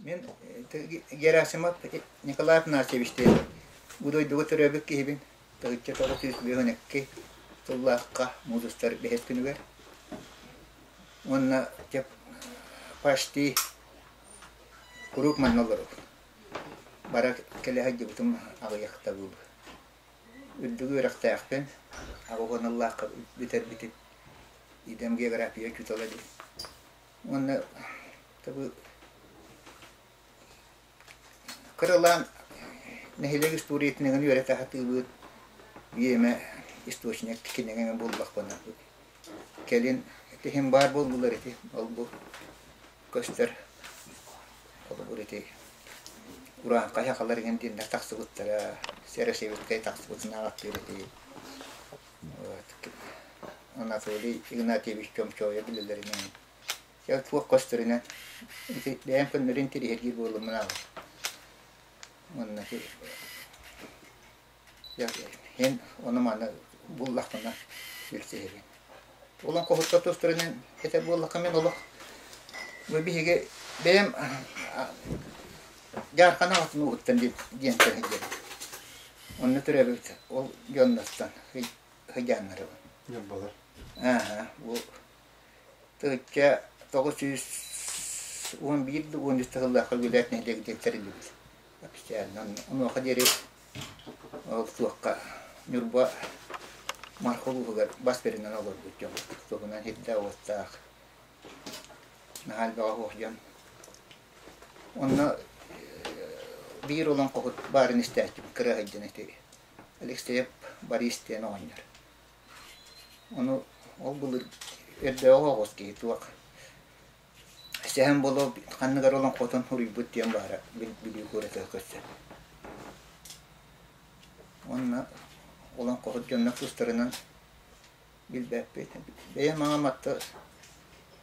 Мин Герасимов Николай Афанасьевич диэн бу дойдуга төрөөбүт киһибин. 1952 сыллаахха муус устар бэһис күнүгэр. Уонна дьэ почти куруук манна олоробун. Бара кэлэ сылдьыбытым аҕыйахта буолуо. Үрдүк үөрэхтээхпин, 80 сыллаахха бүтэрбитим. Идэм география учуутала диэн. Уонна кыралаан нэһилиэк историятын үөрэтэ сатыыбыт, биэмэ источник кинигэҥэ буллахпына кэлин итиһин баар буоллулар ити ол-бу көстөр холобур ити урааҥхай сахалар иҥин диэннэр тахсыбыттара Серосевиткай тахсыбытын ааттыыр ити Анатолий Игнатьевич Чомчоев билэллэринэн дьэ туох көстөрүнэн ити бэйэм көннөрү интириэһиргиир буоллум аҕай уонна эн ону-маны буллахпына билсиһэбин. Олоҥхоһуттар тустарынан этэр буоллахха мин олох бу биһиги бэйэм Дьаархан аҕатын ууһуттан диэн сылдьабын. Онно төрөөбүт ол дьоннортон сыдьааннарыбын. Ньурбалар. Ааһа, бу 1911 да 13 сыллаахха Үгүлээт нэһилиэгин тэриллибит. Официально. Онуоха диэри ол туохха Ньурба Марха улууһугар бас бэринэн олорбут дьон. Туһунан сирдээх-уоттаах наһаа элбэҕэ суох дьон. Онно биир олоҥхоһут баарын истээччибин кыра сылдьан ити Алексеев Борис диэн оҕонньор. Ону ол былыр өрдөөҕү оҕус киһи туох Сэһэн Боло ханнык эрэ олоҥхотун суруйбут диэн баара Бүлүү куоратыгар көрсөн. Уонна олоҥхоһут дьоннор тустарынан билбэппит. Бэйэм аҕам атта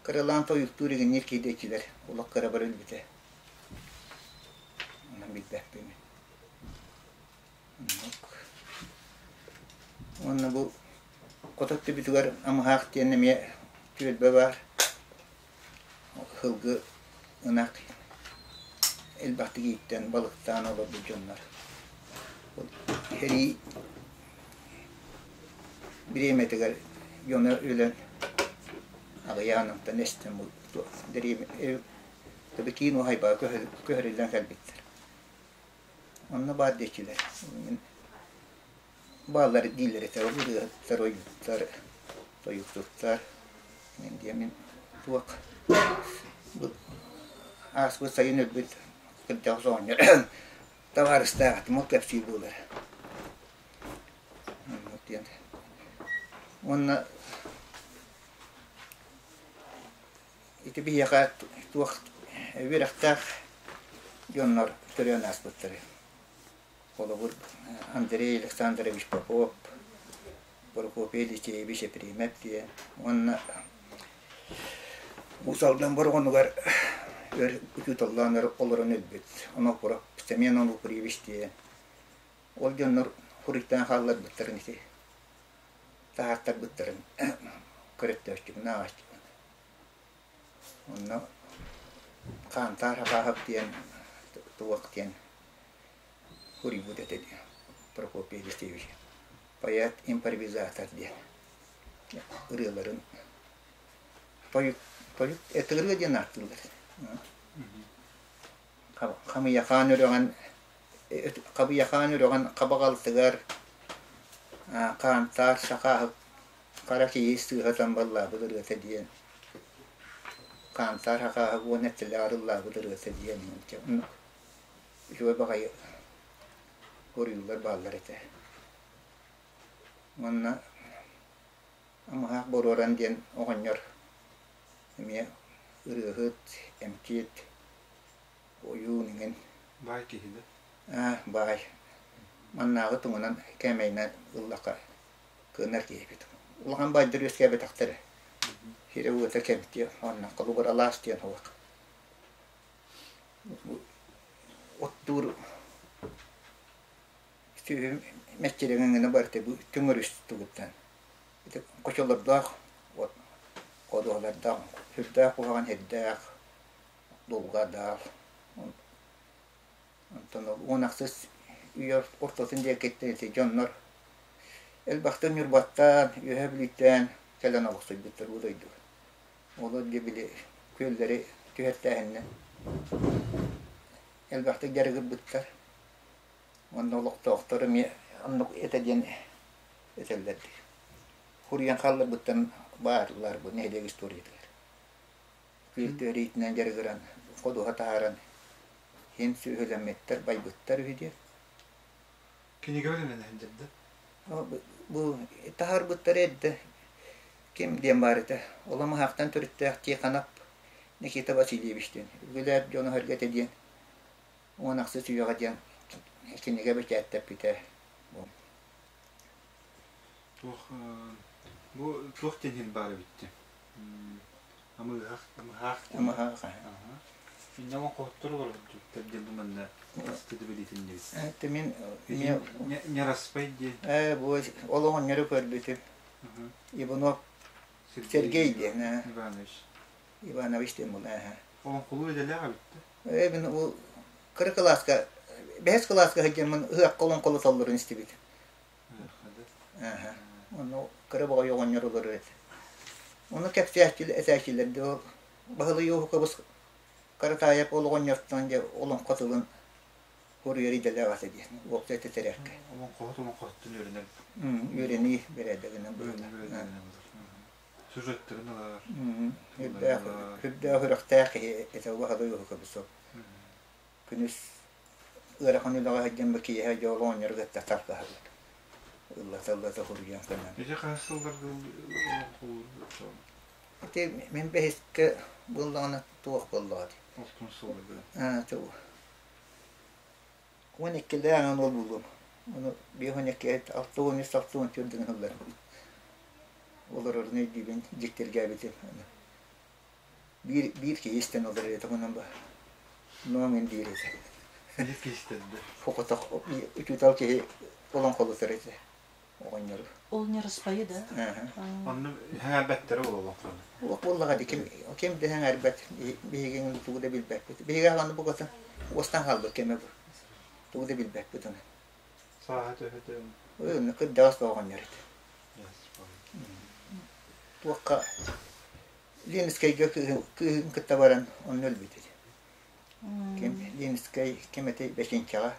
кыралаан тойуктуур игинниир киирдээччилэр олох кырабар өлбүтэ. Онон билбэппин. Уонна бу хото өттүбүтүгэр Амыһаах диэн эмиэ түөлбэ баар. Сылгы, ынах элбэхтик ииттэн, балыктаан олорбут дьоннор. Сэрии бириэмэтигэр дьоно өлөн аҕыйаан онтон эстэн киин уһайбаҕа көһөрүллэн кэлбиттэр. Онно баар диэччилэр. Бааллар дииллэр этэ, ол ырыаһыттар, ойууттар, тойуксуттар. Диэн мин туох ааспыт сайын өлбүт кырдьаҕас оҕонньор табаарыстаах этим, ол кэпсиир буолар. Диэн. Уонна Ити биһиэхэ туох үөрэхтээх дьоннор төрөөн ааспыттара. Холобур, Андрей Александрович Попов, Прокопий Елисеевич Епремов диэн уонна Уус Алдан Бороҕонугар өр учууталлаан олорон өлбүт Онопуров Семен Онопуриевич диэн. Ол дьоннор хуруйтаан хаалларбыттарын ити таһаартарбыттарын көрөттөөччүбүн ааҕааччыбын. Онно Хаантаар Хахаахап диэн туох диэн суруйбут этэ диэн Прокопий Алексеевич поэт импровизатор диэн ырыаларын тойук тойук это ырыа диэн ааттыыллар. Хамыйахаан үрэҕин Хабыйахаан үрэҕин хабаҕалтыгар Хаантаар Сахааһык хара киһи сыыһа тамбаллаабыт ырыата диэн Хаантаар Хахааһык уонна эттэлээх ыллаабыт ырыата диэн оннук үчүгэй баҕайы хоруйулар бааллар этэ. Уонна Амыһаах Боруоран диэн оҕонньор эмиэ ырыаһыт, эмчит, ойуун иҥин. Баай киһи да? Аа, баай. Маннааҕы туҥунан кээмэйинэн ыллахха кыанар киһи эбит. Улахан баайдар үөскээбэтэхтэрэ. Сирэ-уота кэмчи, онно холобур алаас диэн суох. Оттуур сүөһү мэччирэҥин гына барыта бу түҥ өрүс тугуттан ити хочолордоох от ходуһалардаах сүрдээх куһаҕан сирдээх дулҕадаах. Онтон ол уон ахсыс үйэ ортотун диэкиттэн ити дьоннор элбэхтик Ньурбаттан, Үөһээ Бүлүүттэн кэлэн олохсуйбуттар бу дойдуга. Олор дьэ били күөллэри түһэртээһиннэн элбэхтик дьарыгырбыттар. Уонна олохтоохтор эмиэ оннук этэ диэн этэллэр дии. Хуруйан хаалларбыттан баарлар бу нэһилиэк историятыгар. Күөл түһэриитинэн дьарыгыран, ходуһа таһааран иһин сүөһүлэммиттэр, байбыттар үһү диэн. Кинигэ бэлэмнэнэн дьэрдэ? Бу таһаарбыттара эрдэ. Ким диэн баар этэ. Оламаһаахтан төрүттээх Тихонов Никита Васильевич диэн. Үгүлээт дьоно сэргэтэ диэн уон ахсыс үйэҕэ диэн кинигэ бэчээттэппитэ. Туох бу туох диэн иһин баар эбит Амыһах, амыһаах. Амыһаах. Инньэ олоҥхоһуттар олорбуттар диэн бу манна астыды билитиннибит. Это мин Нераспай диэн. Ээ бу ол оҕонньору көрбүтүм. Иванов Сергей диэн. Иванович. Иванович диэн була. Олоҥхолуу идэлээх эбит Ээ мин ол кыра кылааска бэһис кылааска сылдьаммын ыһыахха олоҥхолотоллорун истибитим. Онно кыра баҕайы оҕонньор олорор этэ. Ону кэпсээччилэр, этээччилэр дии ол Баһылай Уоһукабыс Каратаайап ол оҕонньортон дьэ олоҥхо тылын хоруйар идэлээх этэ диэн уопсай тэтэрээккэ. Олоҥхоһут олоҥхоһуттан үөрэнэр. Үөрэнии бэрээдэгинэн быһыылаах. Сюжеттарын ылар. Үрдээх, үрдээх үрэхтээх киһи этэ Баһылай Уоһукабыс ол. Күнүс ыарахан үлэҕэ сылдьан бу киэһэ дьэ ол оҕонньору кытта тардаһабыт. Ыллата-ыллата суруйан көнөн. Ити хас сылларга Ити мин бэһискэ буоллаҕына туох буоллаҕа дии. Алтын сылларга. Аа, уон иккилээх аҥан уол буолуом. Ону биэс уон икки, алта уон үс, алта уон түөрт гына сыллар. Олорорун өйдүүбүн, дьиктиргээбитим. Биир, биир киһи истэн олорор этэ онон ба ноҥ диир этэ. Биир киһи истэн да. Фокотох учуутал киһи олоҥхолотор этэ оҕонньору. Ол ньарыспайы да? Онно сэҥээрбэттэрэ ол олоҥхону. Олох буоллаҕа дии ким, ким да сэҥээрбэт биһигин тугу да билбэппит. Биһиги аҕаны букатын уостан хаалбыт кэмэ бу. Тугу да билбэппит аны. Сааһа төһөтө? Ой, кырдьаҕас оҕонньор этэ. Туохха Ленскэйгэ кыыһын, кыыһын кытта баран онно өлбүт этэ. Ким Ленскэй ким этэй Бэчинчэҕэ.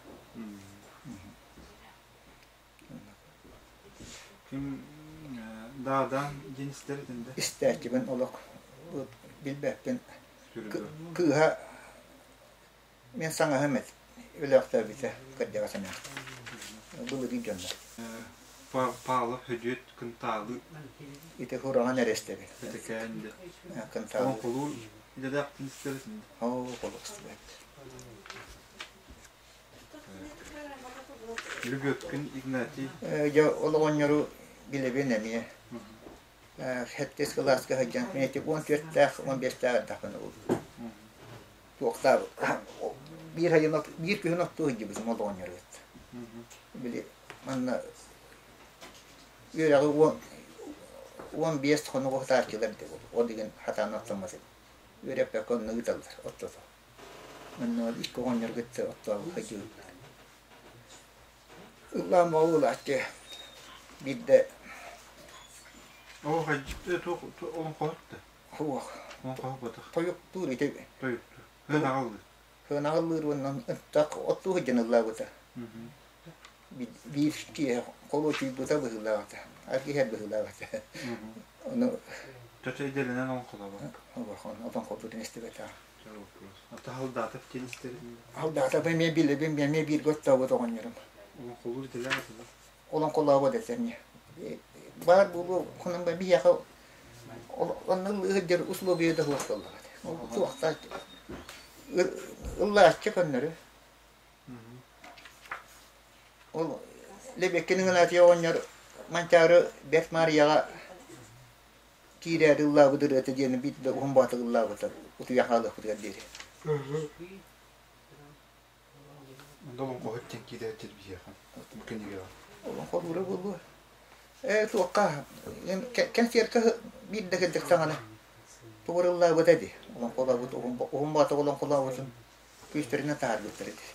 Ким Даадаан диэн истэр этин да? Истээччибин олох билбэппин. Кыыһа Мин саҥаһым эт, өлөөхтөөбүтэ кырдьаҕас эмээхсин. Былыргы дьоннор. Павлов Хөдүөт Кынтаалы. Ити хураҕан эрэ истэбин. Бэтэкээн да. Кынтаалы. Олоҥхолуур идэлээхтин истэбитин. Оо, олох истибэт. Лүгөккүн Игнатий. Дьэ, ол оҕонньору билэбин эмиэ. Сэттис кылааска сылдьан, мин ити уон түөртээх, уон биэстээх эрдэхпинэ туохтаабыт биир сайын биир күһүн оттуу сылдьыбытым ол оҕонньору кытта. Били манна үөрэҕи уон уон биэс хонук уһатааччылар дии ол иһин хатаан оттоммот этим. Үөрэппэккэ онно ыыталлар оттото. Онно икки оҕонньору кытта оттообут сылдьыбыппыт. Ыллаан боҕуулааччы биирдэ Оо, хайдьыт туох олоҥхоһут да? Суох. Олоҥхоһуппатах. Тойуктуур ити. Тойуктуур. Ынаҕыллыыр. Ынаҕыллыыр уонна ынтах оттуу сылдьан ыллаабыта. Биир киэһэ холуочуйбута быһыылаах этэ. Аргыһар быһыылаах этэ. Ону Чочо идэлэнэн олоҥхолообот. Олоҥхолуурун истибэтэх. Ата Халдаатов диэн истэрин. Халдаатов эмиэ билэбин, эмиэ бииргэ оттообут оҕонньорум. Олоҥхолуур идэлээх этэ. Олоҥхолообот этэ эмиэ. Баар буолуо, хонон биһиэхэ онно ыллыыр условия да суох буоллаҕа. Туохтаах ыллааччы көннөрү. Ол Лебеккин Игнатий оҕонньор Манчаары Бэрт Маарыйаҕа киирээри ыллаабыт ырыата диэни биир да уһун баатык ыллаабыта утуйан хаалыахпытыгар диэри. Онно олоҥхоһут диэн киирээччи биһиэхэ бу кинигэҕэ. Олоҥхолуура буолуо. Ээ туохха кэнсиэркэ биир да кэлдик саҥаны тугу ыллаабыта дии. Олоҥхолообут уһун баатык олоҥхолообутун. Күүстэринэн таһаарбыттар этэ.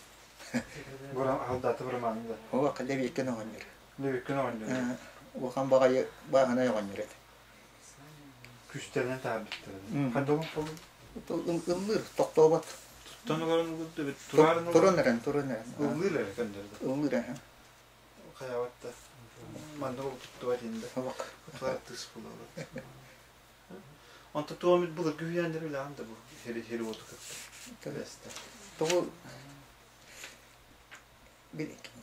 Алдата бырамааны да. Оо, Лэбиэккин оҕонньор. Лэбиэккин оҕонньор. Улахан баҕайы бааһынай оҕонньор этэ. Күүстэринэн таһаарбыттар. Хайдах Ыллыыр, тохтообот. Туттан олорон ыллыыр турарын Туран эрэн, туран эрэн. Ыллыыр эрэ көннөрдө. Ыллыыр эрэ. Хайабат да. Манна ол туттубат инде. Кутулар тыс булалар. Онто туомит былыргы үһүйээннэр үлэҕин да бу хери уоту кытта. Тоҕу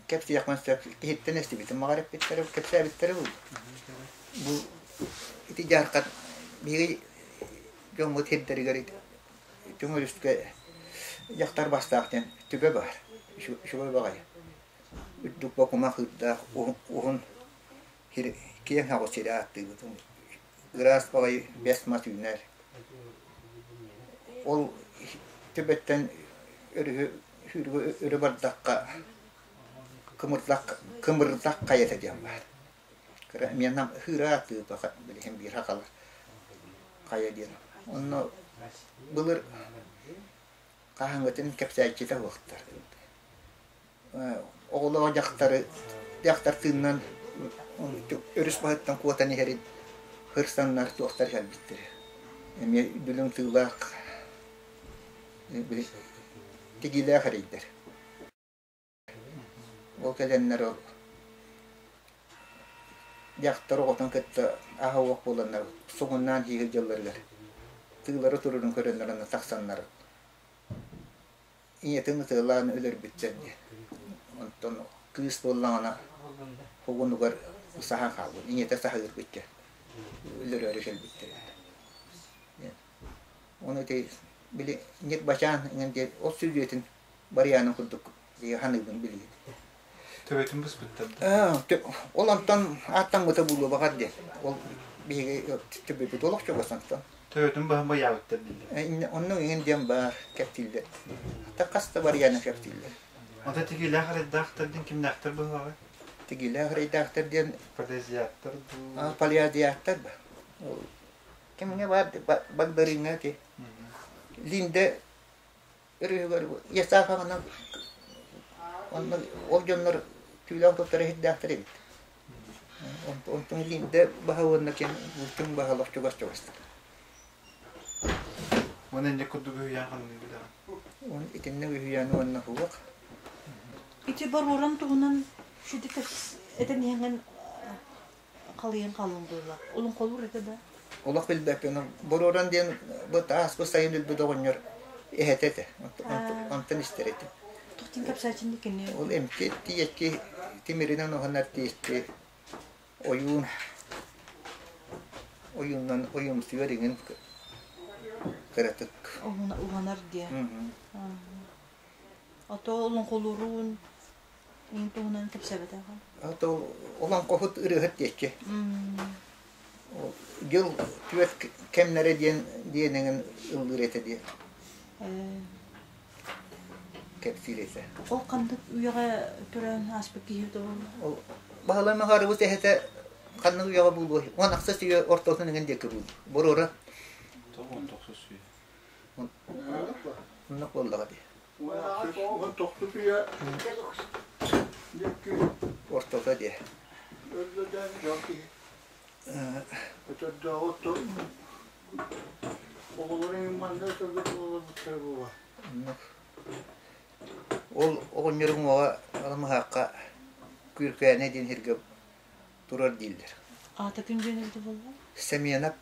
кэпсиэхпин сөп киһиттэн истибитим маҕар эппиттэрэ кэпсээбиттэрэ буолуо. Бу ити дьаархат биһиги дьоммут сирдэригэр түҥ өрүскэ дьахтар бастаах диэн түбэ баар. Үчүгэй баҕайы. Үрдүк бокума кыырдаах уһун киэҥ аҕыс сири ааттыыбыт. Ыраас баҕайы бэс мас үүнэр. Ол түбэттэн өрүһү сүүрүгү өрө бардахха кымырдах кымырдах хайата диэн баар. Кыра эмиэ хыыра ааттыыр билигин биир хахалар хайа диэн. Онно былыр хаһааҥҥытын кэпсээччитэ суохтар. Оҕолоох дьахтары дьахтар тыынынан өрүс баһыттан куотан иһэрин сырсаннар туохтар кэлбиттэрэ. Эмиэ дүлүҥ тыылаах тигиилээх эрэйдэр. Ол кэлэннэр ол дьахтар оҕотун кытта аһа уох буоланнар сугуннаан тииһир дьылларыгар тыылара турарын көрөннөр аны тахсаннар ийэтин ытыалаан өлөрбүттэр диэн. Онтон кыыс буоллаҕына угунугар саһан хаалбыт, ийэтэ саһыырбычча өлөрөөрү кэлбиттэр. Ону ити били Ньырбачаан иҥэн диэн ол сүлүөтүн барыйаанын курдук ханыыбын билигин. Төбөтүн быспыттар да? Ол онтон ааттаммыта буолуо баҕар диэн. Ол биһиги төбөбүт олох чугас онтон. Төбөтүн баһын байаабыттар дииллэр. Онно иҥин диэн баар кэптииллэр. Хас да барыйааны кэптииллэр. Ата тигиилээх арайдаахтар диэн кимнээхтэр быһылаҕай? Тигиилээх арайдаахтар диэн Полезиаттар дуу? Полиазиаттар ба. Кимҥэ баар Багдарыыҥҥа ити. Линда өрүһүгэр Ясафаҕынан онно ол дьоннор түүлээх туттара иһирдээхтэр эбит. Онтон Линда баһа уонна ким бултун баһа олох чугас-чугастар. Уонна инник курдук үһүйээн ханныгы билэҕин? Уон итиннэ үһүйээн уонна суох. Ити боруоран туһунан шүдү этэн иһэҥҥин халыйан хааллым буолла. Олоҥхолуур этэ да? Олох билбэппин. Боруоран диэн бу ааспыт сайын өлбүт оҕонньор эһэтэ этэ. Онтон истэр этим. Тохтин кэпсээчинни кини. Ол эмти тиийэччи тимиринэн уһанар тиийэччи ойуун ойууннан ойуумсуйар иҥин кыратык. Уһанар диэн. Ото олоҥхолууруун Ин туһунан кэпсээбэтэҕэ. Ото олоҥхоһут ырыаһыт диэччи. Дьыл түөрт кэмнэрэ диэн диэн эҥин ыллыыр этэ диэн кэпсиир этэ. Ол ханнык үйэҕэ төрөөн ааспыт киһи буолла? Ол Баһылай Маһарыбыт эһэтэ ханнык үйэҕэ буолуой? Уон ахсыс үйэ ортотун эҥин диэки буолуо. Боруора. Тоҕон тохсус үйэ. Оннук буоллаҕа дии. Тохтутуйа Ортото диэ. Ол оҕонньоруҥ уоҕа Аламыһаахха Күркээнэ диэн сиргэ турар дииллэр. Аата күн диэн эбитэ буолла? Семенов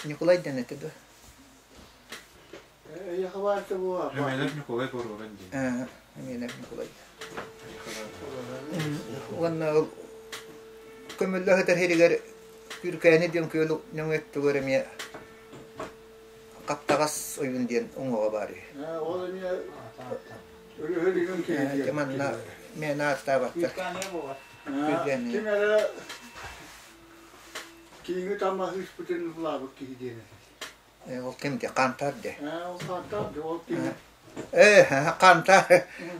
Ньукулай диэн этэ дуо? Эмиэнэп Ньукулай боруоран диэн. Эмиэнэп Ньукулай. Уонна ол көмүллэ сытар сиригэр Күркээни диэн күөл нөҥүө өттүгэр эмиэ Хаптаҕас ойуун диэн уҥуоҕа баар үһү. Ол эмиэ өрүһүрүгүн киһи Манна мээнэ ааттаабаттар. Күркээни. Ким эрэ кииҥи тамаһыыспытын ылаабыт киһи диэн Ол ким де Хантар де. Ол Хантар де ол ким Хантар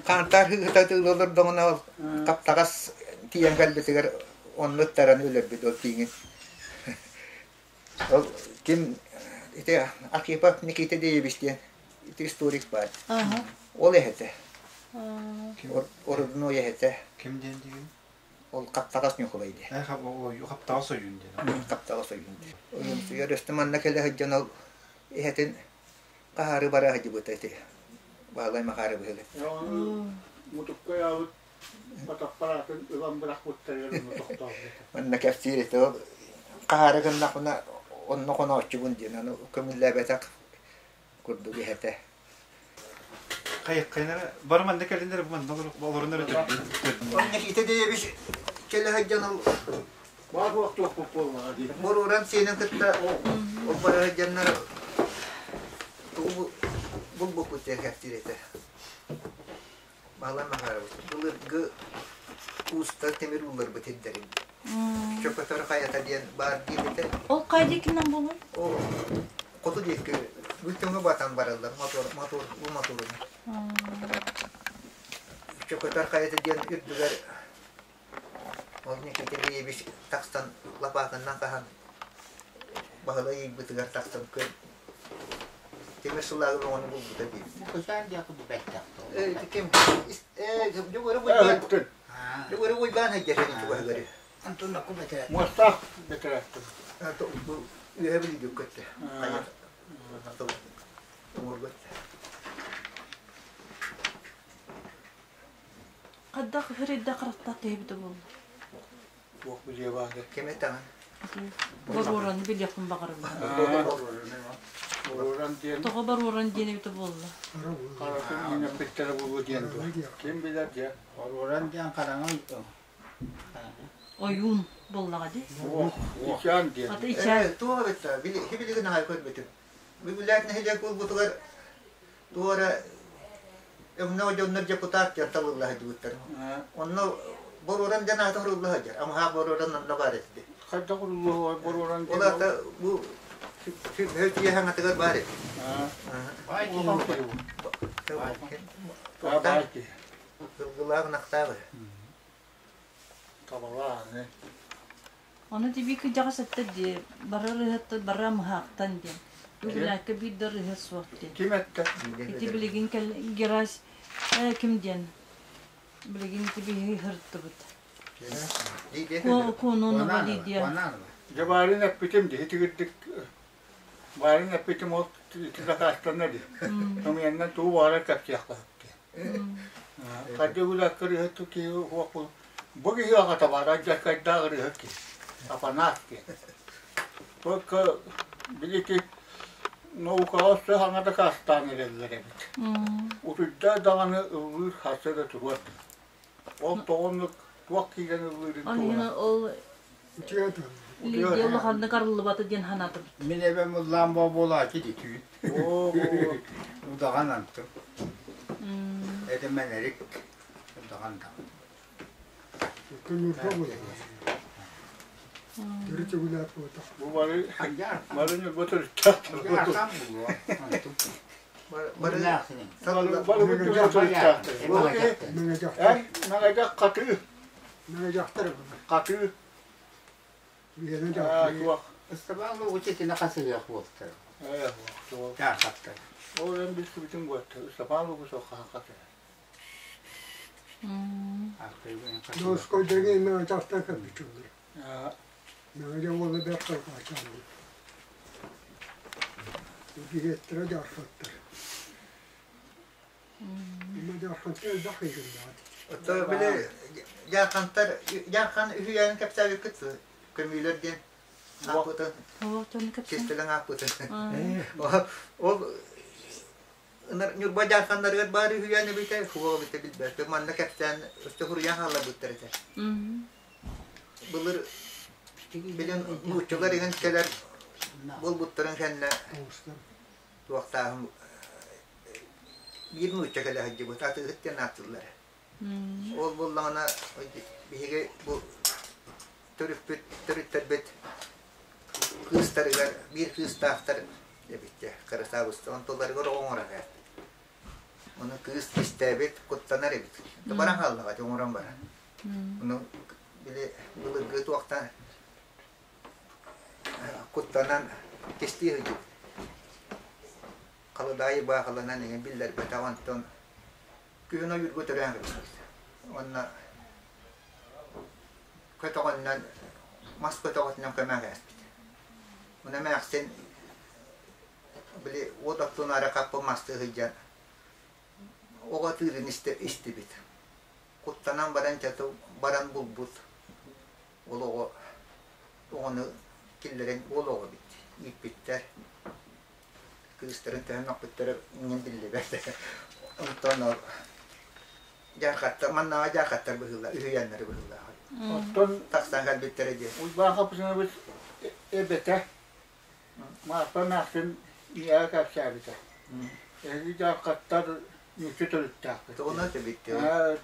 Хантар ылылырдоҕуна ол хаптаҕас тиийэн кэлбитигэр онно ыттаран өлөрбүт ол тииҥин. Ол ким ити Архипов Никита Деевич диэн. Ити историк баар. Ол эһэтэ. Орудной эһэтэ. Ким диэн диигин? Ол Хаптаҕас Ньукулай диэн. Хаптаҕас ойуун диэн. Хаптаҕас ойуун диэн. Ойуумсуйар өстө манна кэлэ сылдьан ол эһэтин хаһаары бара сылдьыбыта ити. Баһылай Махаары быһыгы. Мутукка аабыт фотоаппаратын ылан бырахпыттарыгар онно тохтообута. Манна кэпсиир этэ ол хаһаары гыннахпына онно хонооччубун диэн аны көҥүллээбэтэх курдук иһэтэ. Хайыккайнара бары манна кэлиннэр манна олорон эрэ төрдүн. Никита Деевич кэлэ сылдьан ол Баар буолуохтуохпут буоллаҕа дии. Боруоран сиэнин кытта ол бара сылдьаннар тугу булбуппут диэн кэпсиир этэ. Баһылай Макарович былыргы уустар тимир уулларбыт сирдэрин Чөкөтөр хайата диэн баар диэбитэ. Ол хайа диэкинэн буолуой? Ол хоту диэки бүттүҥҥэ батан бараллар мотор мотор уу моторунан. Чөкөтөр хайата диэн үрдүгэр ол Никита Ильич тахсан лапаатынан хаһан Баһылай ыйбытыгар тахсан көр тимир сылааҕы оҥону булбута дии. Бу диэки бу бэттэх Э ким э Дьугуру Уйбаан Дьугуру Уйбаан хайдьашын чугаһыгары. Антон аку бэтэрэ. Муостаах бэтэрээттим. Үөһэ билигин көттө. Оҥорбут. Хайдах хөрөйдө харахтаах киһибитэ буолла? Туох билиэ баада. Ким этэҕин? Боруораны билиэхпин баҕарабын. Боруоран диэн Тоҕо боруоран диэн эбитэ буолла? харатын иҥэппиттэрэ буолуо диэн дуо? Ким билэр дьэ? Боруоран диэн хараҥа Ойуун буоллаҕа дии. Ичээн диэн. Ата ичээн. Туох эбит билигин аҕай көрбүтүм. Бүлээт нэһилиэк буолбутугар туора өҥнөөх дьоннор депутат диэн талылла сылдьыбыттар. Онно боруоран диэн аата урулла сылдьар. Амаһаах боруоран онно баар этэ. Хайдах уруллуо боруоран Ол аата бу сүбэһэ хаҥатыгар баар этэ. Баай киһи. Сылгылаах ынахтаах Табалааны. Ону тиби кыдьаҕас этте дии, бары ырыһыттар бары амыһаахтан диэн. Үгүлээккэ биир да ырыһыт суох диэн. Ким этте? Ити билигин кэл Герась ким диэн? Билигин ити биһи ыһыртыбыт. Куонунова Лидия. Дьэ баарын эппитим дии тигирдик баарын эппитим ол ити закастанна дии. Томуяннан туу баара кэпсиэххэ Хадьы үлэккэ ырыһыт киһи уох бу киһи аҕата баар алдьархайдаах ырыһыт киһи Апанаас диэн. Только билити наукаҕа өссө саҥа дакаастаан эрэллэр эбит. Утуйда даҕаны ыллыыр харса да туруор. Ол тоҕо туох киирэн ыллыырын туһунан. Ол Лидия улаханнык арыллыбата диэн санаатыбыт. Мин эбэм ыллаан буолааччы дии түүн. Удаҕан антым. Этэмэн эрик удаҕан да. Бу бары бары ньурба төрүттээх. Бары Бары ньурба төрүттээхтэр. Эн мэҥэдьэх хатыы. Хатыы. Туох. Ыстабаан лугуча хасыһыах буолтар. Таархаттар. Ол эн билсибитиҥ буолта. Ыстапаан лугу суох хаты. Оттон били Дьаархантар Дьаархан үһүйээнин кэпсээбиккит көмүүлэр диэн ааппытын кистэлэҥ ааппытын ол Ньурба Дьаарханнарыгар баар үһүйээн эбитэ суох эбитэ билбэппин манна кэпсээн өссө суруйан хаалларбыттар этэ былыр билин нууччалар иһин кэлэр буолбуттарын кэннэ туохтааһын биир нуучча кэлэ сылдьыбыт атыыһыт диэн ааттыыллара. Ол буоллаҕына биһиги бу төрүппүт төрүттэрбит кыыстарыгар биир кыыстаахтар эбиттэ кырасаабыста онтуларыгар оҕо оҥорор эбит. Ону кыыс кистээбит куттанар эбит. Баран хааллаҕа оҥорон баран. Ону били былыргы туохтан куттанан кистии сылдьыбыт. Халадаайы баахыланан эҥин биллэрбэтэх, онтон күһүн ойуурга төрөөн кэбиспит. Уонна көтөҕөннөн, мас көтөҕөтүнэн көмө кээспит. Уна эмээхсин били уот оттунаары хаппыт мастыы сылдьан оҕо тыырын истибит. Куттанан баран чату баран булбут. Ол оҕо оҕону киллэрэн уол оҕо эбит ииппиттэр. Кыыстарын төһө мөхпүттэрэ иҥин биллибэт. Онтон ол дьаархаттар, маннааҕы дьаархаттар быһыылаах, үһүйээннэри быһыылаах. Оттон тахсан кэлбиттэрэ диэн. Уйбаан Хапысынович эбэтэ Марфа эмээхсин ийэҕэ кэпсээбитэ. Эһиги дьаархаттар нуучча төрүттээхпит. Тугунан тэбиттэ?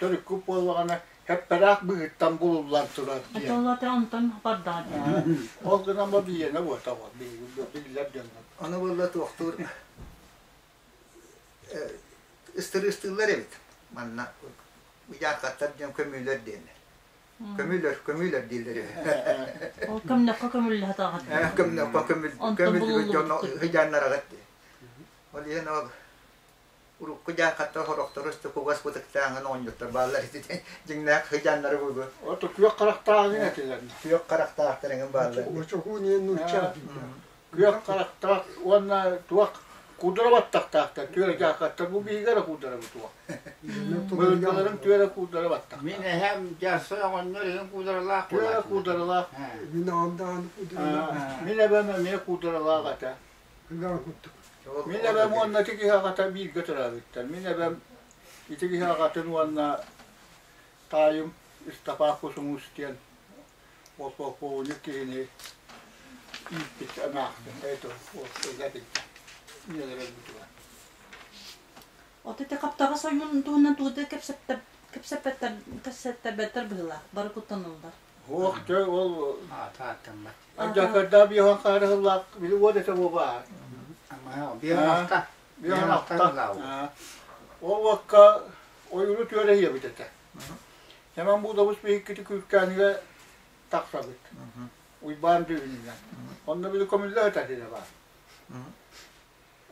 Төрүккүт буоллаҕына хэппэрээх быһыыттан булуллан турар диэн. Отоллоте онтон бардаҕа диэн. Ол гынан бу биһиэнэ буота ол биллэр дьоннор. Ону буолла туохтуур ыстырыыстыыллар эбит манна дьаархаттар диэн көмүүлэр диэннэр. Көмүлөр, көмүлөр дииллэр үһү. Ол көмнөххө көмүллэ сатаҕыт. Көмнөххө көмүл көмүллүбүт дьоно ыйааннараҕыт дии. Ол иһин ол урукку дьаахаттар сорохторо кугас бытыктааҥын оҕонньоттор бааллар ити дьиҥнээх хыдьааннары буолуо. Ото күөх харахтааҕын этилэр. Күөх харахтаахтар эҥин бааллар. Очокуун иэн нуучча Күөх харахтаах уонна туох куудара баттахтаахтар түөрэ дьаахаттар бу биһиги эрэ куударабыт уо. Былыргыларын түөрэ куудара баттах. Мин эһэм дьарса оҕонньор иһин куударалаах Түөрэ куударалаах. Мин аҕам куударалаах. Мин эбэм эмиэ куударалаах этэ. Мин эбэм уонна ити киһи аҕата бииргэ төрөөбүттэр. Мин эбэм ити киһи аҕатын уонна таайым Истапаах Кусумус диэн ол полковник киһини ииппит эмээхсин это ийэлэрэ өлбүтүгэр. От ити хаптаҕас ойуун туһунан тугу да кэпсэппэттэр кэпсэттэрбэттэр быһыылаах, бары куттаналлар. Ох, дьэ ол Аата аттаммат. Дьакырда биохан хаарыһыллаах били уот этэ буоба. Биохан алта. Биохан алта. Ол уокка ойууру түөрэ ийэбит этэ. Нэмэн Буудабыс биһиккити Күркээнигэ тахсабыт. Уйбаан түүнүнэн. Онно били көмүллэ сытар сирэ баар.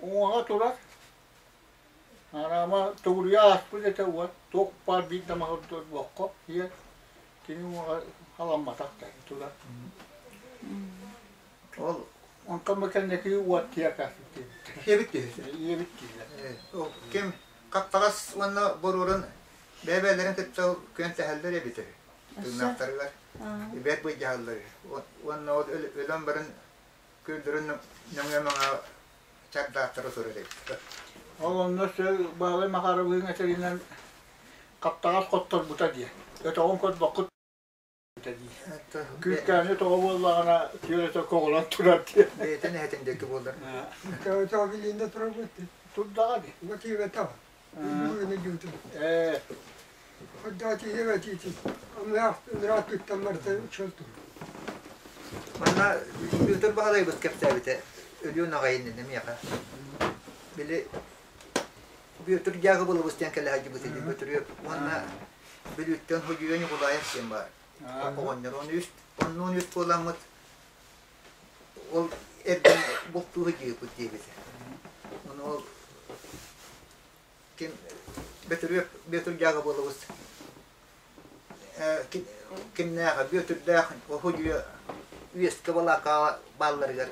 Уҥуоҕа турар. Араама тугуруйа ааспыт этэ уот. Туох баар биир да маһы буоххо ийэ кини уҥуоҕа халамматах да турар. Ол Онтон бу кэнники уот тиэркэ Ийэбит киһи. Ийэбит киһи. Ол ким хаптаҕас уонна боруорун бэйэ-бэйэлэрин кытта күөнтэһэллэр эбит үһү. Тыыннаахтарыгар бэрт былдьаһаллар үһү. Уонна ол өлөн баран күөллэрин нөҥүө маҥа чардааттара турар эбит. Ол онно Баалай Махаровыын этэринэн хаптаҕас хотторбута диэн. Өтөҕүн көрбөккүт Күркээни тоҕо буоллаҕына түөрэтэ коҕулан турар диэн. Бэйэтин эһэтин диэки буолар. Тоҕо турар Турдаҕа дии. Ээ. Манна Петр Баһылайбыт кэпсээбитэ өлүөн аҕай иннинэ миэхэ. Били Бүөтүр Дьаакыбылабыс диэн кэлэ сылдьыбыт ини Бөтүрүөп уонна Бүлүүттэн Ходьуйа Ньукулаев диэн баар. Оҕонньор он үс оннуон үс буоламмыт ол эрдэн бултуу сылдьыыппыт диэбитэ. Ону ол ким Бөтүрүөп Бүөтүр Дьаакыбылабыс кимнээҕэ Бүөтүрдээх Ходьуйа үөскэ балаакаҕа баалларыгар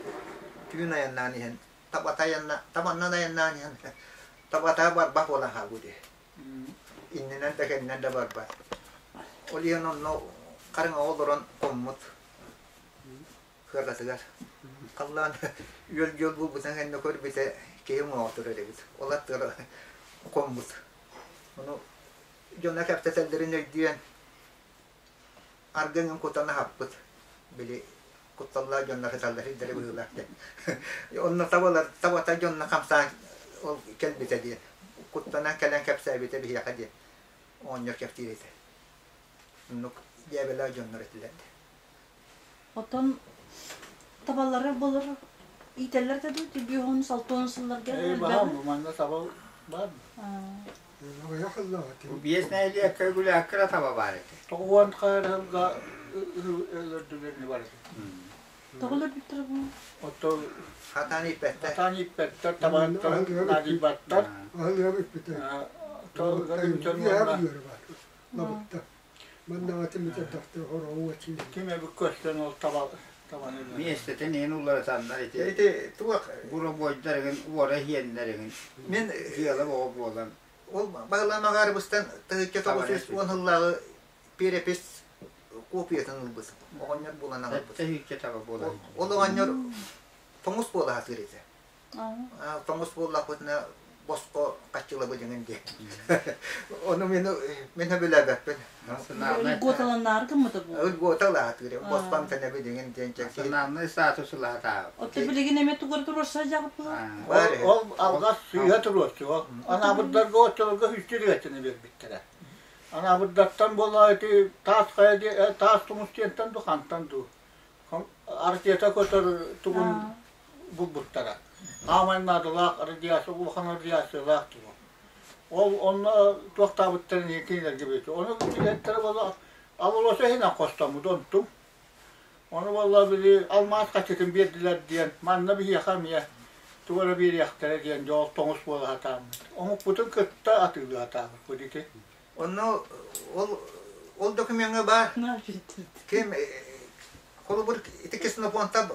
түүн айаннаан иһэн табата айанна табаннан айаннаан иһэн табата барбах буолан хаалбыт үһү. Иннинэн да кэннинэн да барбат. Ол иһин онно харыҥаҕа олорон хоммут кыарҕатыгар. Халлаан үөл-дьүөл булбутун кэннэ көрбүтэ киһи уҥуоҕа турар эбит. Ол аттыгар хоммут. Ону дьоно кэпсэтэллэрин өйдүөн аргыҥын кутан аһаппыт. Били кутталлаах дьоннор сыталлар сирдэрэ быһыылаах диэн. Онно табалар табата дьонно хамсаан ол кэлбитэ диэн. Куттанан кэлэн кэпсээбитэ биһиэхэ диэн. Оҕонньор кэпсиир этэ. Оннук дьээбэлээх дьоннор этилэр. Оттон табалары былыр иитэллэр да дуу, түбүөһүн, салтуон сылларга Ээ, баһаам бу манна таба баар. Биэс нэһилиэккэ гүлээккэ таба баар этэ. Тоҕуон хаарыһылга өлөрдүлэр не бар этэ. Тоҕо өлөрбүттэрэ бу? Ото Хатаан ииппэттэр. хатаан ииппэттэр, табаһыттар наадыйбаттар. Аһылыга бүппүтэ. Уонна Лабыкта. Маннаҕатын бүтэрдэхтэ хороҕу ачыы. Ким эбит көстөн ол таба табаны Миэстэтин иһин уларытаннар ити. Ити туох Буробуойдар игин, уора иһиэннэр игин. Мин Дьыала оҕо буолан. Ол Баглан Магарыбыстан 1910 сыллааҕы перепись копиятын ылбыт. Оҕонньор буолан аҕалбыт. Сэттэ сүүсчэ таба буолар. Ол оҕонньор тоҥус буола сатыыр этэ. Тоҥус буоллахпытына босхо хаччылабы дьиҥин диэн. Ону мин мин сөбүлээбэппин. Льготаланнаары гыммыта бу. Льготалаатыыр. Босхо амтанабы дьиҥин диэн чэпчэки. Национальный статус ылаатаабыт. Отто билигин эмэ тугар туруорса дьаҕыппыла? Ол алҕас сыыһа туруорсу. Ол анаабырдарга оччолорго үстүрүөттүнү биэрбиттэрэ. Анаабырдартан буолла ити таас хайа таас тумус диэнтэн дуу хантан дуу ракета көтөр тугун булбуттара. Аамай наадалаах радиация, улахан радиациялаах тугу. Ол онно туохтаабыттарын иһин кинилэргэ биэрдэ. Ону билэттэрэ буолла Алроса иһинэн хостоммут онтум. Ону буолла били алмаас хаччытын биэрдилэр диэн манна биһиэхэ эмиэ тугу эрэ биэриэхтэрэ диэн дьол тоҥус буола сатааммыт. Омукпутун кытта атыылыы сатаабыппыт ити. Онно ол ол докумеҥҥа баар ким холобур ити Ксенофонтов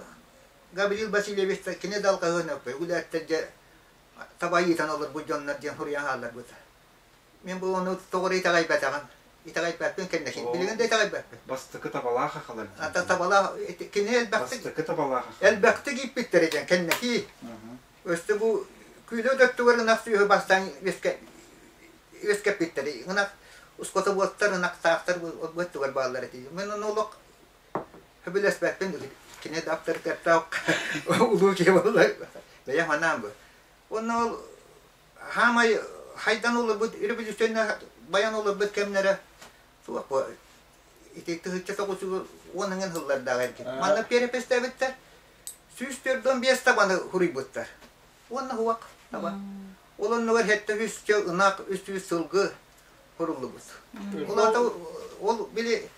Гаврил Васильевич кини да алҕаһыан өппө үгүлээттэр дьэ таба ыйытан олорбут дьоннор диэн суруйан хаалларбыта. Мин бу ону тоҕо эрэ итэҕэйбэтэҕим. Итэҕэйбэппин кэннэкин. Билигин да итэҕэйбэппин. Бастакы табалаах ахалар Ата табалаах кини элбэхтик Бастакы табалаах элбэхтик ииппиттэрэ диэн кэннэки. Өстө бу күүлэ өттүгэр ынах сүөһү бастаан үөскэппиттэр. Ынах ускотобуоттар, ынахтаахтар бу өттүгэр бааллар этэ. Мин ону олох сөбүлэспэппин. Кини да авторитеттаах улуу киһи буолла. Бэйэм анаан бу. Онно ол хаамай хайдан олорбут революционнай баян олорбут кэмнэрэ суох бу ити 1910 ыҥын сыллардаах эргин. Манна перепестээбиттэр 145 табаны хуруйбуттар. Уонна хуак таба. Ол оннугар 700 ынах, 300 сылгы хуруллубут. Ол ата ол били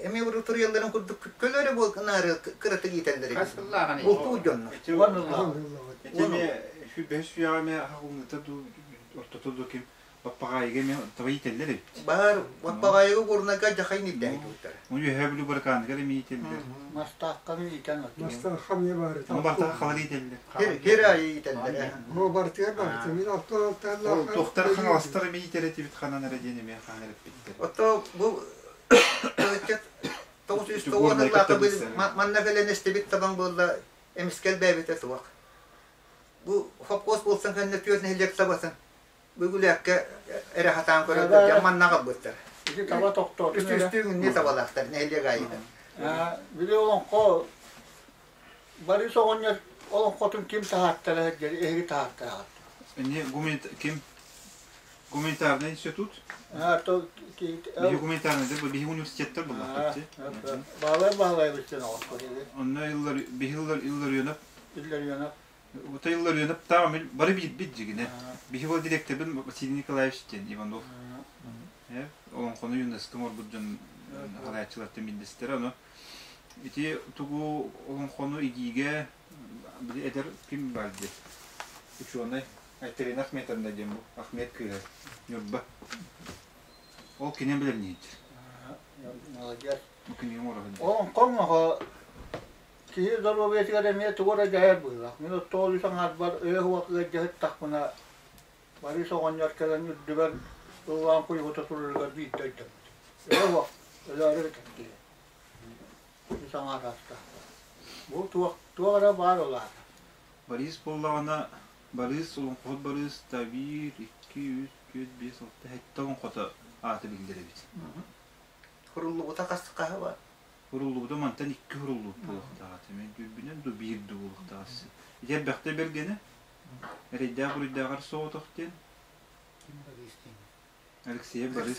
эмиэ уруттуруйалларын курдук көлөрө буол гынаары кыратык иитэллэр Хас сыллааҕын Бултуу дьоннор. Ити эмиэ бэһис үйэҕэ эмиэ аһыллыыта дуу ортото дуу ким Баппаҕаайыга эмиэ таба иитэллэр эбит. Баар Баппаҕаайыга Горнайга дьахай ниддэһи туттар. Ол үөһээ Бүлүү Баракааныгар эмиэ иитэллэр. Мастаахханы иитэн Мастаахха эмиэ баар этэ. Ону бартаха халар иитэллэр. Хир аайы иитэллэр. О, бартыгар баар. Мин алтан алтан Туохтар хаҥаластар эмиэ иитэр этибит ханан эрэ диэн эмиэ хаан эрэппиттэр. Ото бу 990 сыллаахха манна кэлэн истибит табаҥ буолла эмискэ элбээбитэ суох. Бу хопкуос буолсан кэннэ түөрт нэһилиэк табатын Бүгүлээккэ эрэ хатаан көрөллөр дьон манна аҕалбыттар. Ити таба тохтоотун эрэ. Үстүүн инни табалаахтар нэһилиэк аайыта. Били олоҥхо Борис оҕонньор олоҥхотун ким таһааттара диэн эһиги таһааттараҕыт. Эмиэ ким гуманитарный институт? Биһи гуманитарный биһи университеттар буллахпыт. Баалай Баһылайбыт диэн оҕолор. Онно иллар биһи Илларионов. Илларионов. Ута Илларионов таам бары биирбит дьигинэ. Биһи ол директорбын Василий Николаевич диэн Иванов. Олоҥхону ЮНЕСКО оҥорбут дьон халааччылартан биирдэстэрэ. Ону ити тугу олоҥхону игиигэ били эдэр ким баар дии учуонай Айталина Ахметовна диэн бу Ахмед кыыһа Ньурба. Ол кинин билэмниир. Молодец. Бу кинигэ оҥоро Олоҥхоҥ оҕо Киһи доруобуйатыгар эмиэ тугу эрэ дьайар быһыылаах. Мин оттоҕол үс аҥаарбар өйө-уох ыалдьыһыттахпына, Борис оҕонньор кэлэн үрдүбэр ыллаан куйуһута турарыгар биирдэ өйдөммүтүм. Өйө-уох, өлөөрү бүтэр киһи. Үс аҥаар аастаахпар. Бу туох, туох эрэ баар ол аата. Борис буоллаҕына, Барыс, олоҥхоһут Барыс, да биир, икки, үс, түөрт, биэс, алта, сэттэ олоҥхото аата биллэр эбит. Хуруллубута хас хаһы бар? Уруллубута мантан икки уруллубут буолуохтаах этэ. Мен дүүрбүнэн ду биир ду буолуохтаах. Ити элбэхтэ бэргэнэ. Эрэйдээх буруйдааҕар соҕотох диэн. Ким Борис диэн? Алексеев Борис.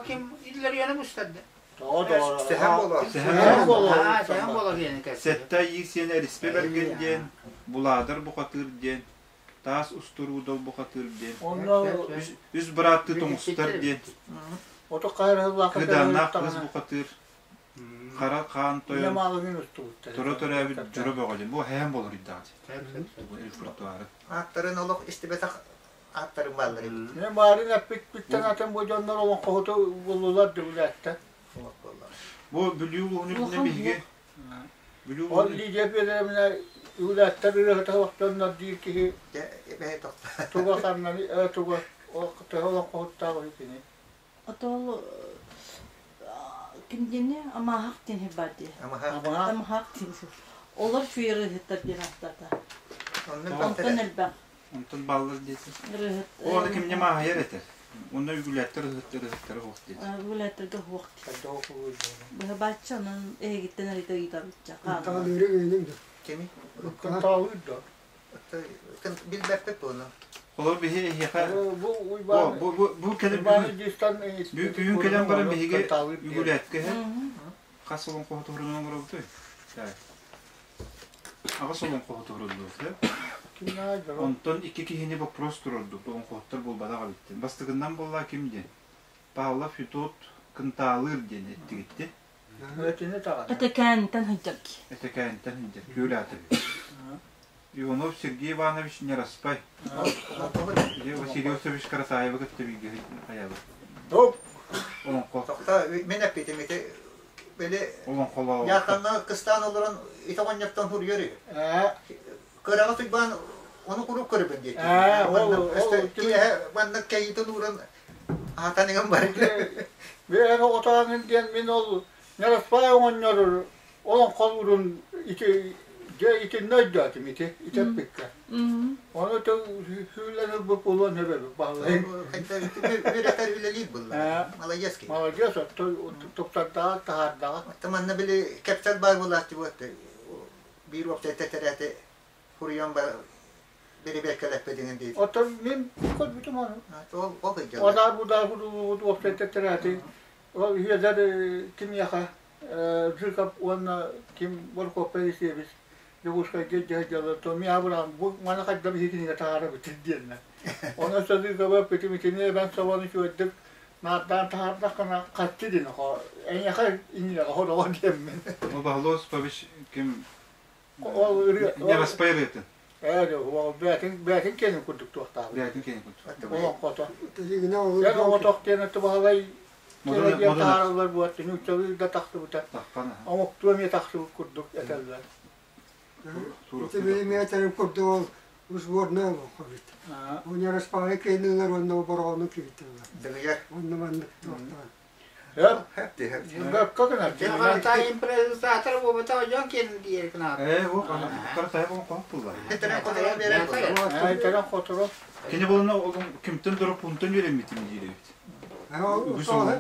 Ким Илларионов устарда? Сэһэн боло. Сэһэн боло. Сэһэн боло диэн Сэттэ айыы сиэнэ Эриспэ Бэргэн диэн, Булаадар Бухатыыр диэн, Таас устуруудал бухатыыр диэн. Онно Үс бырааттыы тоҥустар диэн. Ото хайрыллаах Кыдааннаах кыыс бухатыыр. Хара хаан тойон Маалыгын устубуттар. Тура төрөөбүт дьоро бөҕө диэн. Бу хэһэн болор ыйдаҕа. Бу репертуары. Ааттарын олох истибэтэх ааттарын бааллар эбит. Мен баарын эппит атын бу дьоннор олоҥхоһуту буллулар дүгүлээттэр. Олох буолла. Бу Бүлүү улууһун үрдүнэн биһиги Бүлүү Ол улууһун Лидия Федоровна үгүлээттэр ырыаһыта дьоннор диир киһи Дьэ, эбээ тохто. туга ханнаны туга төһө олоҥхоһуттаах үһү кини. Отол ким диэни Амаһах диэн бар дии. Амаха. Амаһах. Амаһах диэн. Олор чуйарыһыттар диэн ааттата. Оннук Онтон баттар. элбэх Онтон баллар диэтин. ырыһыт. О, аны кимне маахайар этэр. Онно үгүлээттэр ыһыттар ыһыттары хоох диэтин. Үгүлээттэргэ хуох дии. Хайдах окулуй Быһабааччы онон эһигиттэн эрите ыйытабычча хаалла. Таалыыры үйенің де. Кими? Таалыыр да. Билбэппит буону. Олор биһи эһиэхэ Бу Бу Уйбаан бу бу бу кэлэн Уйбааны бүгүн дистан бүгүн кэлэн баран биһиги таалыыр диэн. үгүлээткэ хас олон хоһутурунан оҥоробутуй? Так. Аҕыс олон хоһутуруллубут. Кимнээх дьоро? Онтон икки киһини вопрос турордук, олоҥхоһуттар буолбатах эбиттин. Бастакыннан буолла ким диэн? Павлов Федот Кынтаалыыр диэн эттигитти. Этини таҕана. Этекээнтэн сылдьар ки. Этекээнтэн сылдьар, күөл аата эбит. Иванов Сергей Иванович Нераспай. Василий Осипович Каратаевы кытта бииргэ хайабыт. Топ. Олоҥхо. Тохто мин эппитим ити били Олоҥхолоо. Яханна кыстаан олорон ити оҕонньортон суруйар үһү. Кыраҕа туйбаан ону куруук көрөбүн диэки. Киэһэ манна кэйиитин ууран аһатан иҥэн бар. Бэйэҥ оҕотооҥун диэн мин ол Нераспай оҕонньор олоҥхолуурун ити дьэ итиннэ өйдөөтүм ити ити эппиккэ. Ону сүүлэн ылбыт буолуон сөп эбит баһылайым. Үөрэтэр үлэлиир булла. Молодец киһи. Молодец, туптардаҕа, таһаардаҕа. Манна били кэпсэл баар буолааччы буолта. Биир уопсай тэтэрээти хуруйан бар бэрибиэркэлэппитиҥин диир. Оттон мин көрбүтүм ону. Ол ол сылдьаллар. Одаар будаар худуут уопсай тэтэрээти ол үһүөдэр кимиэхэ Жирков уонна ким Боркуоппай Исиэбис Дьокуускайга илдьэ сылдьаллар, то мин абыраан бу маны хайдах биһи кинигэ таһаарабыт диэннэр. Онон Садыыкаба эппитим итини эбэн собон үчүгэйдик наардаан таһаардаххына харчы дин эйиэхэ иннилэҕэ хороҕо диэммин. Ол Баһылай Осипович ким Ол ырыа Нераспай ырыатын. Ээ, ол бээтин бээтин киэнин курдук туохтаабыт. Бээтин киэнин курдук. Олоҥхото. Тилигинэ ол Эн оҕотох диэн этэ Баһылай диэн таһаараллар буолар, нууччалыы да тахсыбыта. Омуктуу эмиэ тахсыбыт курдук этэллэр. Ити билимиэтэрин курдук ол сборная олоҥхо эбит. Универспаҕа киинилэр уонна оборону киирдилэр. Дыгыйар. Онно маннык туохтаан. Бөккө гынар. Каратай импровизатор буолбата дьон киэн диэр гынаар. Ээ, ол Каратай олоҥхо булла. Этерен хоторон берер буолла. Этерен хоторон. Кини болуна олом кимтен дөрө пунтан үөрэммитим диир эбит.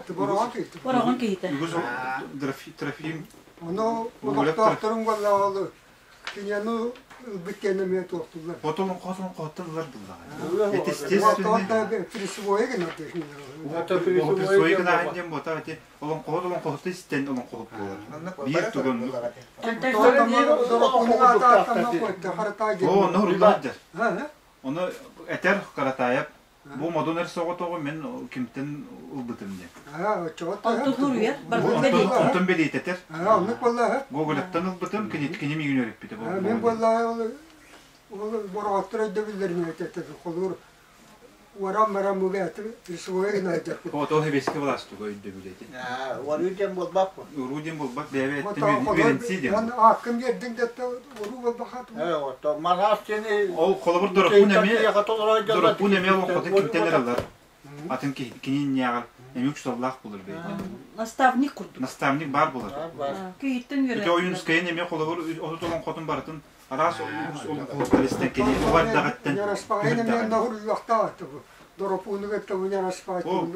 Бороҕон киһитэ. Бороҕон киһитэ. Үгүс Трофим Ону олохтоохторун буолла ол кинини ылбыт кэннэ эмиэ туохтуллар. Хотон хотон хотон ылар буллаҕа. Это естественно. Присвои гынар Присвои гынар диэн буота ити олоҥхоһут олоҥхоһуту истэн олоҥхоһут буолар. Биир тугун. О, ону уруулаадыр. Ону этэр Каратаев бу модун эр соҕотоҕу мин кимтэн ылбытым диэн. Онтон бэлиэтэтэр. Гоголевтан ылбытым, кини миигин үөрэппитэ. Мин буоллаа ол бороҕоттор өйдөбүллэрин этэтэ холуур уоран баран бу бэйэтин присвои гынайдыр. Ол хэбэски властуга өйдөбүл эти. Уоруу диэн буолбат бу. Уруу диэн буолбат бэйэ-бэйэттэн үөрэнсии диэн. Ааккын биэрдиҥ да уруу буолбахат. Э, манаас диэни Ол холобур Дороппун эмиэ Дороппун эмиэ олоҥхотун кимтэн эрэллэр. Атын кини инньээҕэр эмиэ учууталлаах булар бэйэтэ. Наставник курдук. Наставник баар булар. Кийиттэн үөрэтэр. Ити Ойуунскайын эмиэ холобур отут олоҥхотун барытын араас олоҥхоһуттар истэн кини оҕо эрдэҕиттэн О,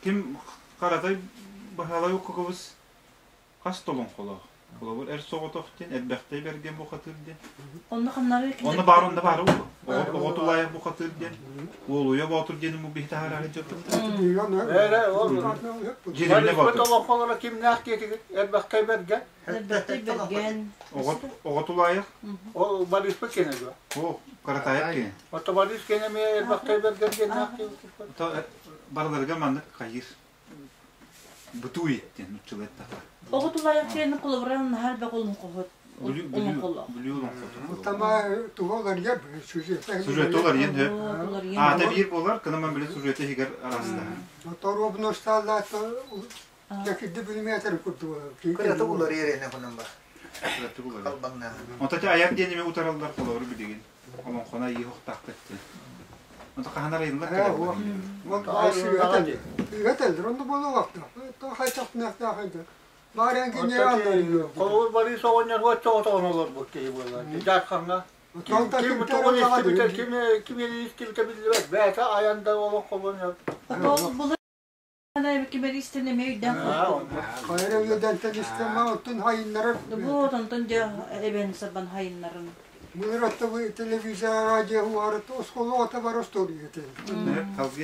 ким Каратай Баһылай Укукубус хас толоҥхолоох? Холобур эр соҕотох диэн, элбэхтэй бэргэн бухатыыр диэн. Онно ханнары Онно баар онно баар оҕо тулаайах бухатыыр диэн. Уолуйа боотур диэн бу биһи таһаарары дьоппут. Дьиримне боотур. Олоҥхолоро кимнээх диэтигит элбэхтэй бэргэн. Элбэхтэй бэргэн. Оҕо тулаайах. Ол Борис кене дуо? О, Каратаев кене. Ото Борис кене ме элбэхтэй бэргэн диэннээх диэбит. Барыларыгар маннык хайыр. Бытует диэн нууччалыы эттэххэ. Оҕо тулаайахсыйаны холобура наһаа элбэх олоҥхоһут олоҥхолоох. Бүлүү олоҥхото. Тама туга уларыйар сюжета. Сюжета уларыйан сөп. Аата биир буолар, кынаман били сюжета иһигэр араастаһар. Торуобунустааллаата дьэкирди билимиэтэр курдук. Кырата уларыйар эне хонон ба. Кыратык уларыйар. Халбаҥнааһын. Онто те айар диэн эме утараллар холобур билигин. Олоҥхону айыы охтаахпыт диэн. Онто хаһан арайыллар кэлэр. Ыгаталлар, онно буолуохтаах. Хайчахтынаахтаах Баарыан генераллар. Холобур Борис оҕонньор оччоҕотоҕун олорбут киһи буолар. Дьаархаҥҥа ким тугун истибитэ, ким ким истибитэ биллибэт. Бэйэтэ айан да олох холонор. Кимэристэн эмиэ өйдөөн Хайра үөдэнтэн истэмэ оттон хайыннарар. Бу онтон дьэ эбэн сабан хайыннарын. Мыр отто телевизор радио уарыт осколоҕо бар остуоруйа Халгы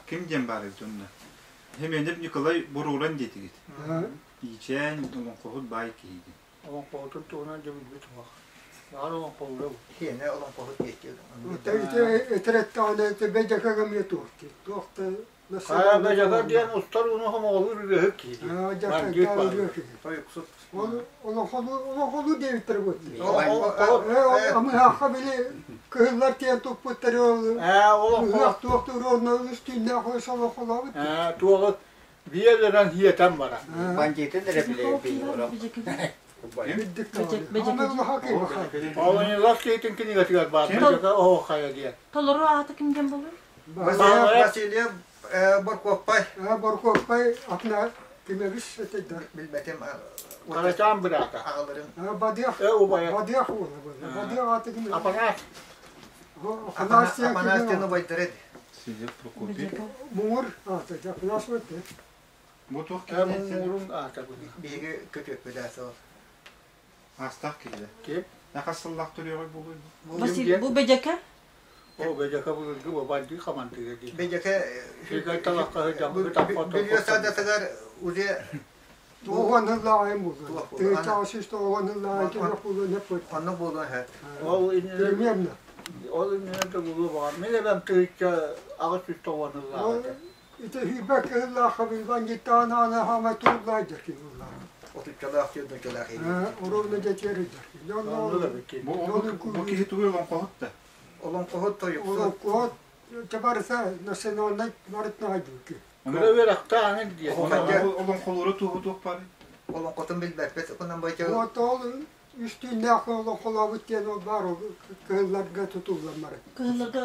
ким диэн баар эбит онно? Хеменев Николай Буруран диэтигит. Иичээн олоҥхоһут баай киһи диэн. Олоҥхоһутун туһунан дьэ билбит суох. Баҕар олоҥхолуура бу. Хиэнэ олоҥхоһут диэччи. Этэрэттэҕинэ бэдьэкэ туох туох да Хайа бэдьэкэ диэн устар ууну хомоҕолуур үлэһит киһи. Тойуксут. Олоҥхолуу диэбиттэр буолла. Амыһаахха били кыһыллар тиэн туппуттары ол ыһыах туох туруорна үс түүннээх ус олоҥхолообут. Туоҕу биэлэрэн хиэтэн баран. Бандитын эрэ билэр Олонилов киһитин кинигэтигэр баар бэдьэкэ оһуохайа диэн. Толору аата ким диэн буолуй? Васильев Боркуоппай. Боркуоппай атына кимэбис этейдер. Билбэтим. Карачаан быраата. Аҕаларын. Бадыах. Убайа. Бадыах уола буолла. Бадыах аты ким? Апанас. Апанас Апанас убайдары. Васильев Прокопий. Муҥур аата. Апанас өттө. Бу туох Муҥурун аата бу. Биһиги көтүөппүлээ сол. Аастаах киһилэр. Ким? Нахас сыллаах төрүөҕүй буолуй бу? Василий, бу бэдьэкэ? О, бэдьэкэ былыргы бабардыы хамандыыра дии. Бэдьэкэ Сиргэй талахха сылдьан Бүлүү саадатыгар уже Тоҕуон ыллааҕайым буолуо. Тыһыынчаҕа сүүс тоҕуон ыллааҕай төрүөх буолуо нөппөт. Онно буолуон сөп. Ол иннинэ Примерно. Ол иннинэ да буолуо баҕар. Мин эбэм 1809 ыллааҕа этэ. Ити хүйбэк кыһыллаахха бандиттаан аана хаамай тууллаай дьэрки буллаа. Отуччалаах сүүрбэччэлээх Оруобуна дьэтиэр дьэрки. Бу киһи тугу олоҥхоһут да? Олоҥхоһут тойуксут. Олоҥхоһут табарыса национальнай барытнаҕай дьүкки. Кыра үөрэхтээх диэн. Олоҥхолуура туоһу туох баар? Олоҥхотун билбэппит. Онон бача Ол үс түүннээх олоҥхолообут диэн ол баар ол кыһылларга тутуллан баран. Кыһылларга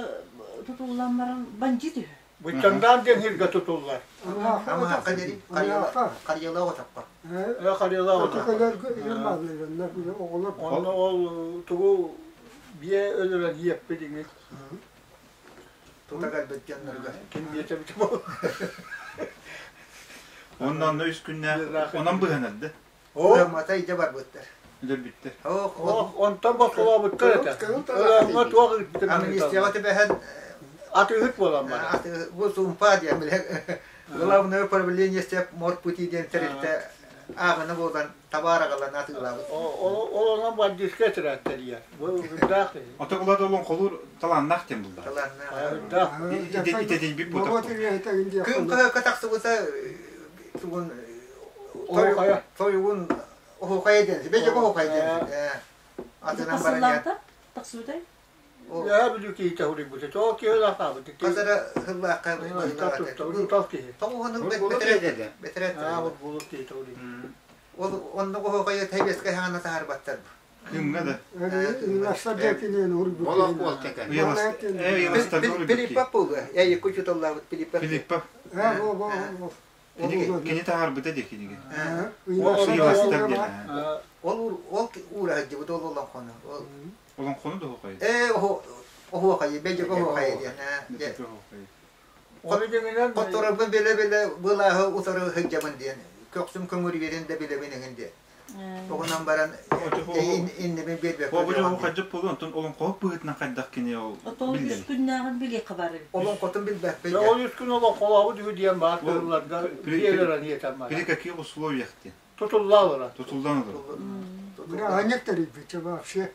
тутуллан баран бандьыыт үһү. Быччаҥдаан диэн сиргэ тутуллар. Амаахха дири Харьялаах отоппо. Харьялаах отоппо. Оҕолор Онно ол тугу биэ өлөрөн иэппит иҥит. Тута кэлбит дьоннорго. Ким биэтэ бит бол. Онно онно үс күннээх онон быһанарды. О, мата идэ барбыттар. Өлөрбүттэр. Онтон босхолообуттар этэ. Өлөөҥҥө туох ыыттын. Амнистияҕа түбэһэн атыыһыт буолан барар. Бу сумпа диэн билэ. Главное управление Севморпути диэн тэрилтэ ааҕына буолан табаар аҕалан атыылаабыт. Ол онон бандьыыска этирээттэрийэр. Бу үрдээх киһи. Ото кулат олоҥхолуур талааннаах диэн булла. Талааннаах. Итэтийбит бутах. Күн кыһыкка тахсыбыта тугун тойугун оһуохайа диэн. Бэдьэк оһуохайа диэн. Атынан баран Тахсыбытай? Я билүү киһитэ хуруйбута. Тоҕо киһи ылаахаабыт. Хасара хыллаахха Утал киһи. Тоҕуһунун бэтэрээт. Булук киһитэ хуруйбут. Ол онно оһуохайы тэбиэскэ хаана таһаарбаттар. Кымҥа да. Олох буолта Пилиппап буолуо. Эй, кучуталлаабыт Пилиппап. Пилиппап. Кини таһаарбыта дии кинигэ. Ол ол уураһыдьыбыт ол олоҥхону. Ол Олоҥхону да оһуохайы. Ээ, оһуохайы, бэдьэк оһуохайы диэн. Хотторорбун билэ-билэ былааһы утары сылдьабын диэн. Көхсүм көҥүрүйэрин да билэбин эҥин диэн. Оҕунан баран иннибин биэрбэккэ. Бу хадьып буолуо, онтон олоҥхоһут быһыытынан хайдах кини ол Отол үс күннээҕин билиэххэ баар эбит. Олоҥхотун билбэппин. Ол үс күн олоҥхолообут үһү диэн баар кыһылларга биэлэрэн иэтэн баран. При каких условиях диэн? Тутулла олорор. Тутуллан олорор. Аанньык тэрийбит вообще.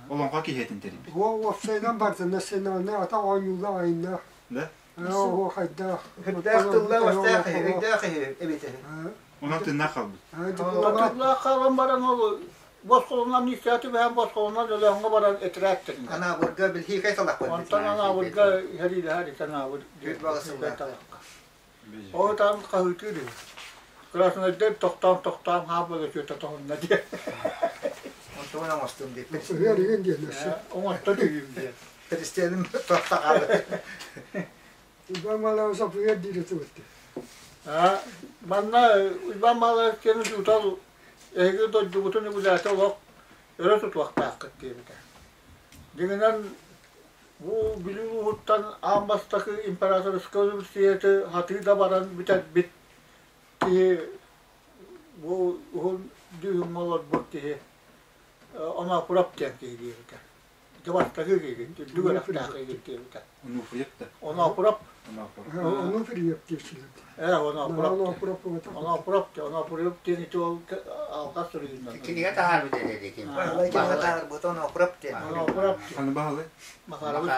Олоҥхо киһиэтин тэрийбит. Уопсайынан барда национальный ата оонньуулаах айыннаах. Да? Оо, хайдаах. Үрдээх тыллаах өстөөх киһи, өйдөөх киһи эбит үһү. Онон тыыннаах хаалбыт. Тыллаах хаалан баран ол босхолунан миссия түбэһэн босхолунан Өлөөҥҥө баран этэрээт тэринэр. Анаабырга билһиикэй талах көрбүт. Онтон Анаабырга сэриилэһэр ити Анаабыр талахха. Ол таан хаһыытыыр үһү. Краснодар тохтоон-тохтоон хаалбыта үтүөтэ тоһунна диэн. Онтон оҥостум диэппит. Сыһыар игин диэн өссө. Оҥосто түһүүм диэн. Перестеним тохто хаалбыт. Уйбаан Малаев сапыгар диир этибит. Манна Уйбаан Малаев диэн учуутал эһиги дойдугутун үгүлээтэ олох өрө тутуохтааххыт диэбитэ. Дьиҥинэн бу Бүлүү улууһуттан аан бастакы императорскай университеты хатыы да баран бүтэрбит киһи бу уһун дүүһүҥҥэ олорбут киһи Оноопурап диэн киһи диэбитэ. Ити бастакы киһи, үрдүк үөрэхтээх киһи диэбитэ. Онуфриев да? Оноопурап. Онуфриев диэччилэр. Ээ, Оноопурап. Оноопурап, Оноопурап диэн ити ол алҕас суруйунан. Кинигэ таһаарбыт этэ дии. Кинигэ таһаарбыт Оноопурап диэн. Оноопурап. Ханы баһылай? Макарович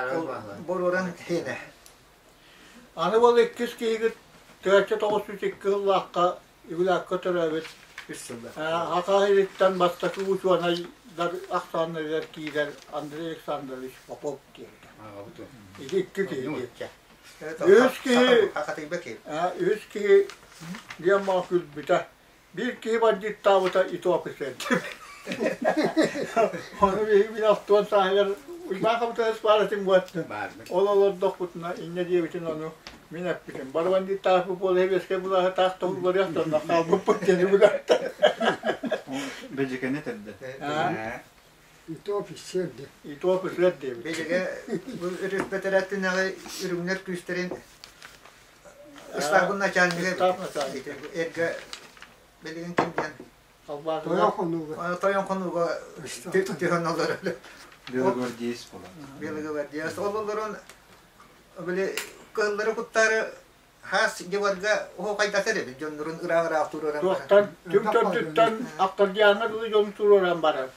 Боруоран хиэнэ. Аны ол иккис киһигит 1902 сыллаахха Үгүлээккэ төрөөбүт үс сыллаах. Саха сириттэн бастакы учуонайдар ахсааннарыгар киирэр Андрей Александрович Попов диэбитэ. Ити икки киһи диэбитэ. Үһүс киһи үһүс киһи диэн маа күлбүтэ. Биир киһи бандьыыттаабыта и то офицер Ону биһиги мин алтуон сааһыгар Уйбаан Хабытыас баар этим буолаттын. Ол олордохпутуна инньэ диэбитин ону мин эппитим. Бары бандьыыттаахпыт буола сэбиэскэй былааһы таах тоһулларыах донно хаалбыппыт диэни билэртэн. Бэдьикэни этэрдэ. И то офицер де. И то офицер диэбит. Бэдьигэ бу өрүс бэтэрээттинэҕи үрүҥнэр күүстэрин Ыстаабын начальнига Ыстаап начальнига. Эргэ билигин ким диэн Тойон хонууга. Тойон хонууга түһэн олорор. Белогвардеец буолар. Белогвардеец. Ол олорон били кыһыллары куттаары хаас дьыбарга оһуохайдатар эбит дьоннорун ыраах-ыраах туруоран баран. Туохтан түҥ төрдүттэн Ахтардиаҥҥа дылы дьону туруоран барар.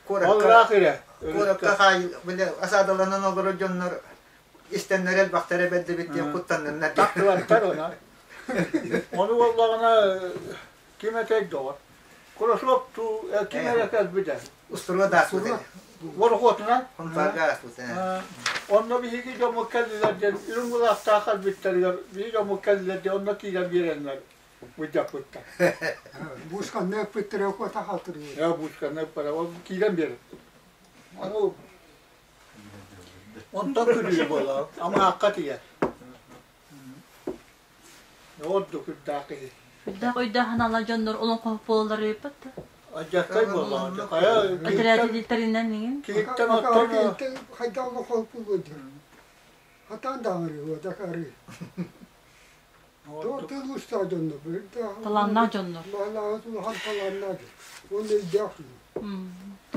Ол ыраах ирэ. Куоракка хаай били асаадаланан олорор дьоннор истэннэр элбэхтэрэ бэрдибит диэн куттанныннар. Тахтыбаттар она. Ону буоллаҕына ким этэй доҕор? Курашов туу ким эрэ кэлбитэ. Устуруо да ааспыт этэ. Борохуотунан. Хонтаарга ааспыт. Онно биһиги дьоммут кэллилэр диэн үрүҥ былаахтаах кэлбиттэригэр биһиги дьоммут кэллилэр диэн онно киирэн биэрэннэр быдьаппыттар. Бушканны ыппыттара куота хаалтырыыр. Я бушканны ыппара ол киирэн биэрэр. Ону Онтон күлүү буолар, амаахха тиийэр. Ордук үрдээх киһи. Үрдээх өйдөөх аналлаах дьоннор олоҥхоһут буолаллар ыйыппат да? Алдьархай буоллаҕа. Хайа Отрядилиттэринэн иҥин. Киһиттэн оттон хайдах олоҥхоһут буолуо диир. Хатаан даҕаны дакары. Тыл устаах дьоннор. Талааннаах дьоннор. Улахан талааннаах дьон. Уонна өйдөөх дьон.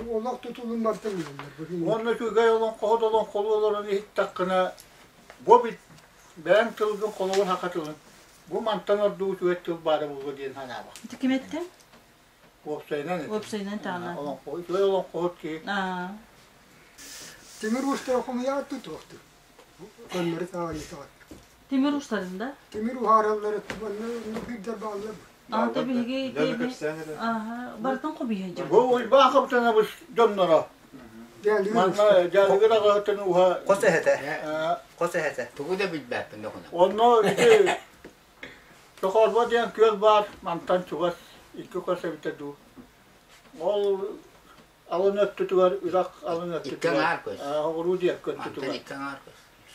Олох тутулун барытын билэллэр. Уонна үчүгэй олоҥхоһут олоҥхолуу олорон иһиттэххинэ, бу бит бэйэҥ тылгын холобур саха тылын бу мантан ордук үчүгэй тыл баара буолуо диэн санаабах. Ити ким эттэ? Уопсайынан этэ. Уопсайынан таана. Олоҥхо үчүгэй олоҥхоһут киһи. Тимир уустара хомуйаат тутуохтур. Көннөрү таайытаҕын. Тимир уустарын да? Тимир уһаараллар манна нукуйдар бааллар. Аата биһиги барытын хомуйа дьон. Бу Уйбаан Хабытанабыс дьонноро. Манна дьалыгыр аҕаһытын уһа Хос эһэтэ. Хос эһэтэ. Тугу да билбэппин дохуна. Онно ити Чохорбо диэн күөл баар мантан чугас икки көс эбитэ дуу. Ол алын өттүтүгэр үрэх алын өттүтүгэр оҕуруу диэки өттүтүгэр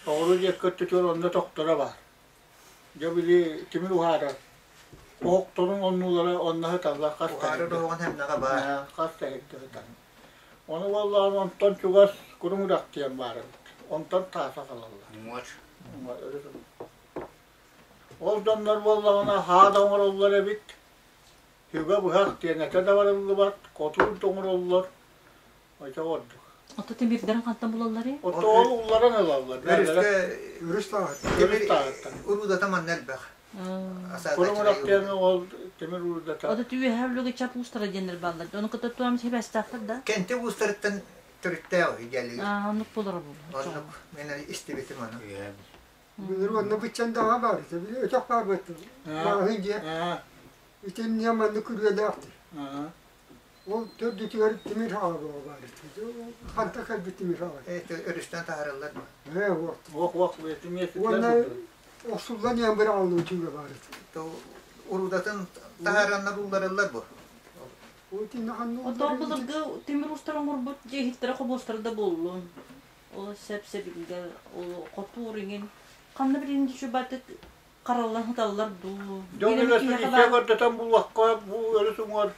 оҕуруу диэки өттүтүгэр онно тохторо баар. Дьэ били тимир уһаарар. Оһохторун оннулара онно сыталлар хас Уһаарар оһоҕун хэмнэҕэ баар. Хас да иһирдьэ сытар. Ону буоллаҕына онтон чугас куруҥ үрэх диэн баар эбит. Онтон тааса халаллар. Ол дьоннор буоллаҕына хаа да оҥороллор эбит. Сүгэ быһах диэн этэ да барыллыбат, хотуур да оҥороллор. Очо ордук. Ото тимирдэрин хантан булалларый? Ото ол улларан ылаллар. Өрүскэ Өрүс тааһыттан. Тимир уруудата манна элбэх. Куруҥ үрэх диэн ол тимир уруудата. Ото түөһэ үлүгэ чап уустара диэннэр бааллар. Ону кытта туам сибээстээхтэр да? Кенти уустарыттан төрүттээх үһү дьэлигир. Оннук болоро буолуо. Оннук. Мен истибитим ону. Былыр онно быччандаҕа баар этэ. Били өтөх баар буолта. Маҕаһыын дьиэ. Итиннэ маннык күрүөлээхтэр. Ол төрдүтүгэр тимир хаҕа баар этэ. Ханта кэлбит тимир хаҕа. Өрүстэн таһаараллар дуо? Ээ, уох. Уох, уох, тимир Уонна охсуллан иһэн быраҕыллыы түүгэ баар этэ. Урудатын таһаараннар ууллараллар бу. Оттон былыргы тимир уустар оҥорбут дьиэһиттэрэ хобуостара да буоллун. Ол сэп-сэбилгэ, ол хотуур иҥин. Ханна билигин чубатык хараллан сыталлар дуу. Дьон өрөспүүбүлүкэ көрдөтөн булуохха бу өрүс уҥуор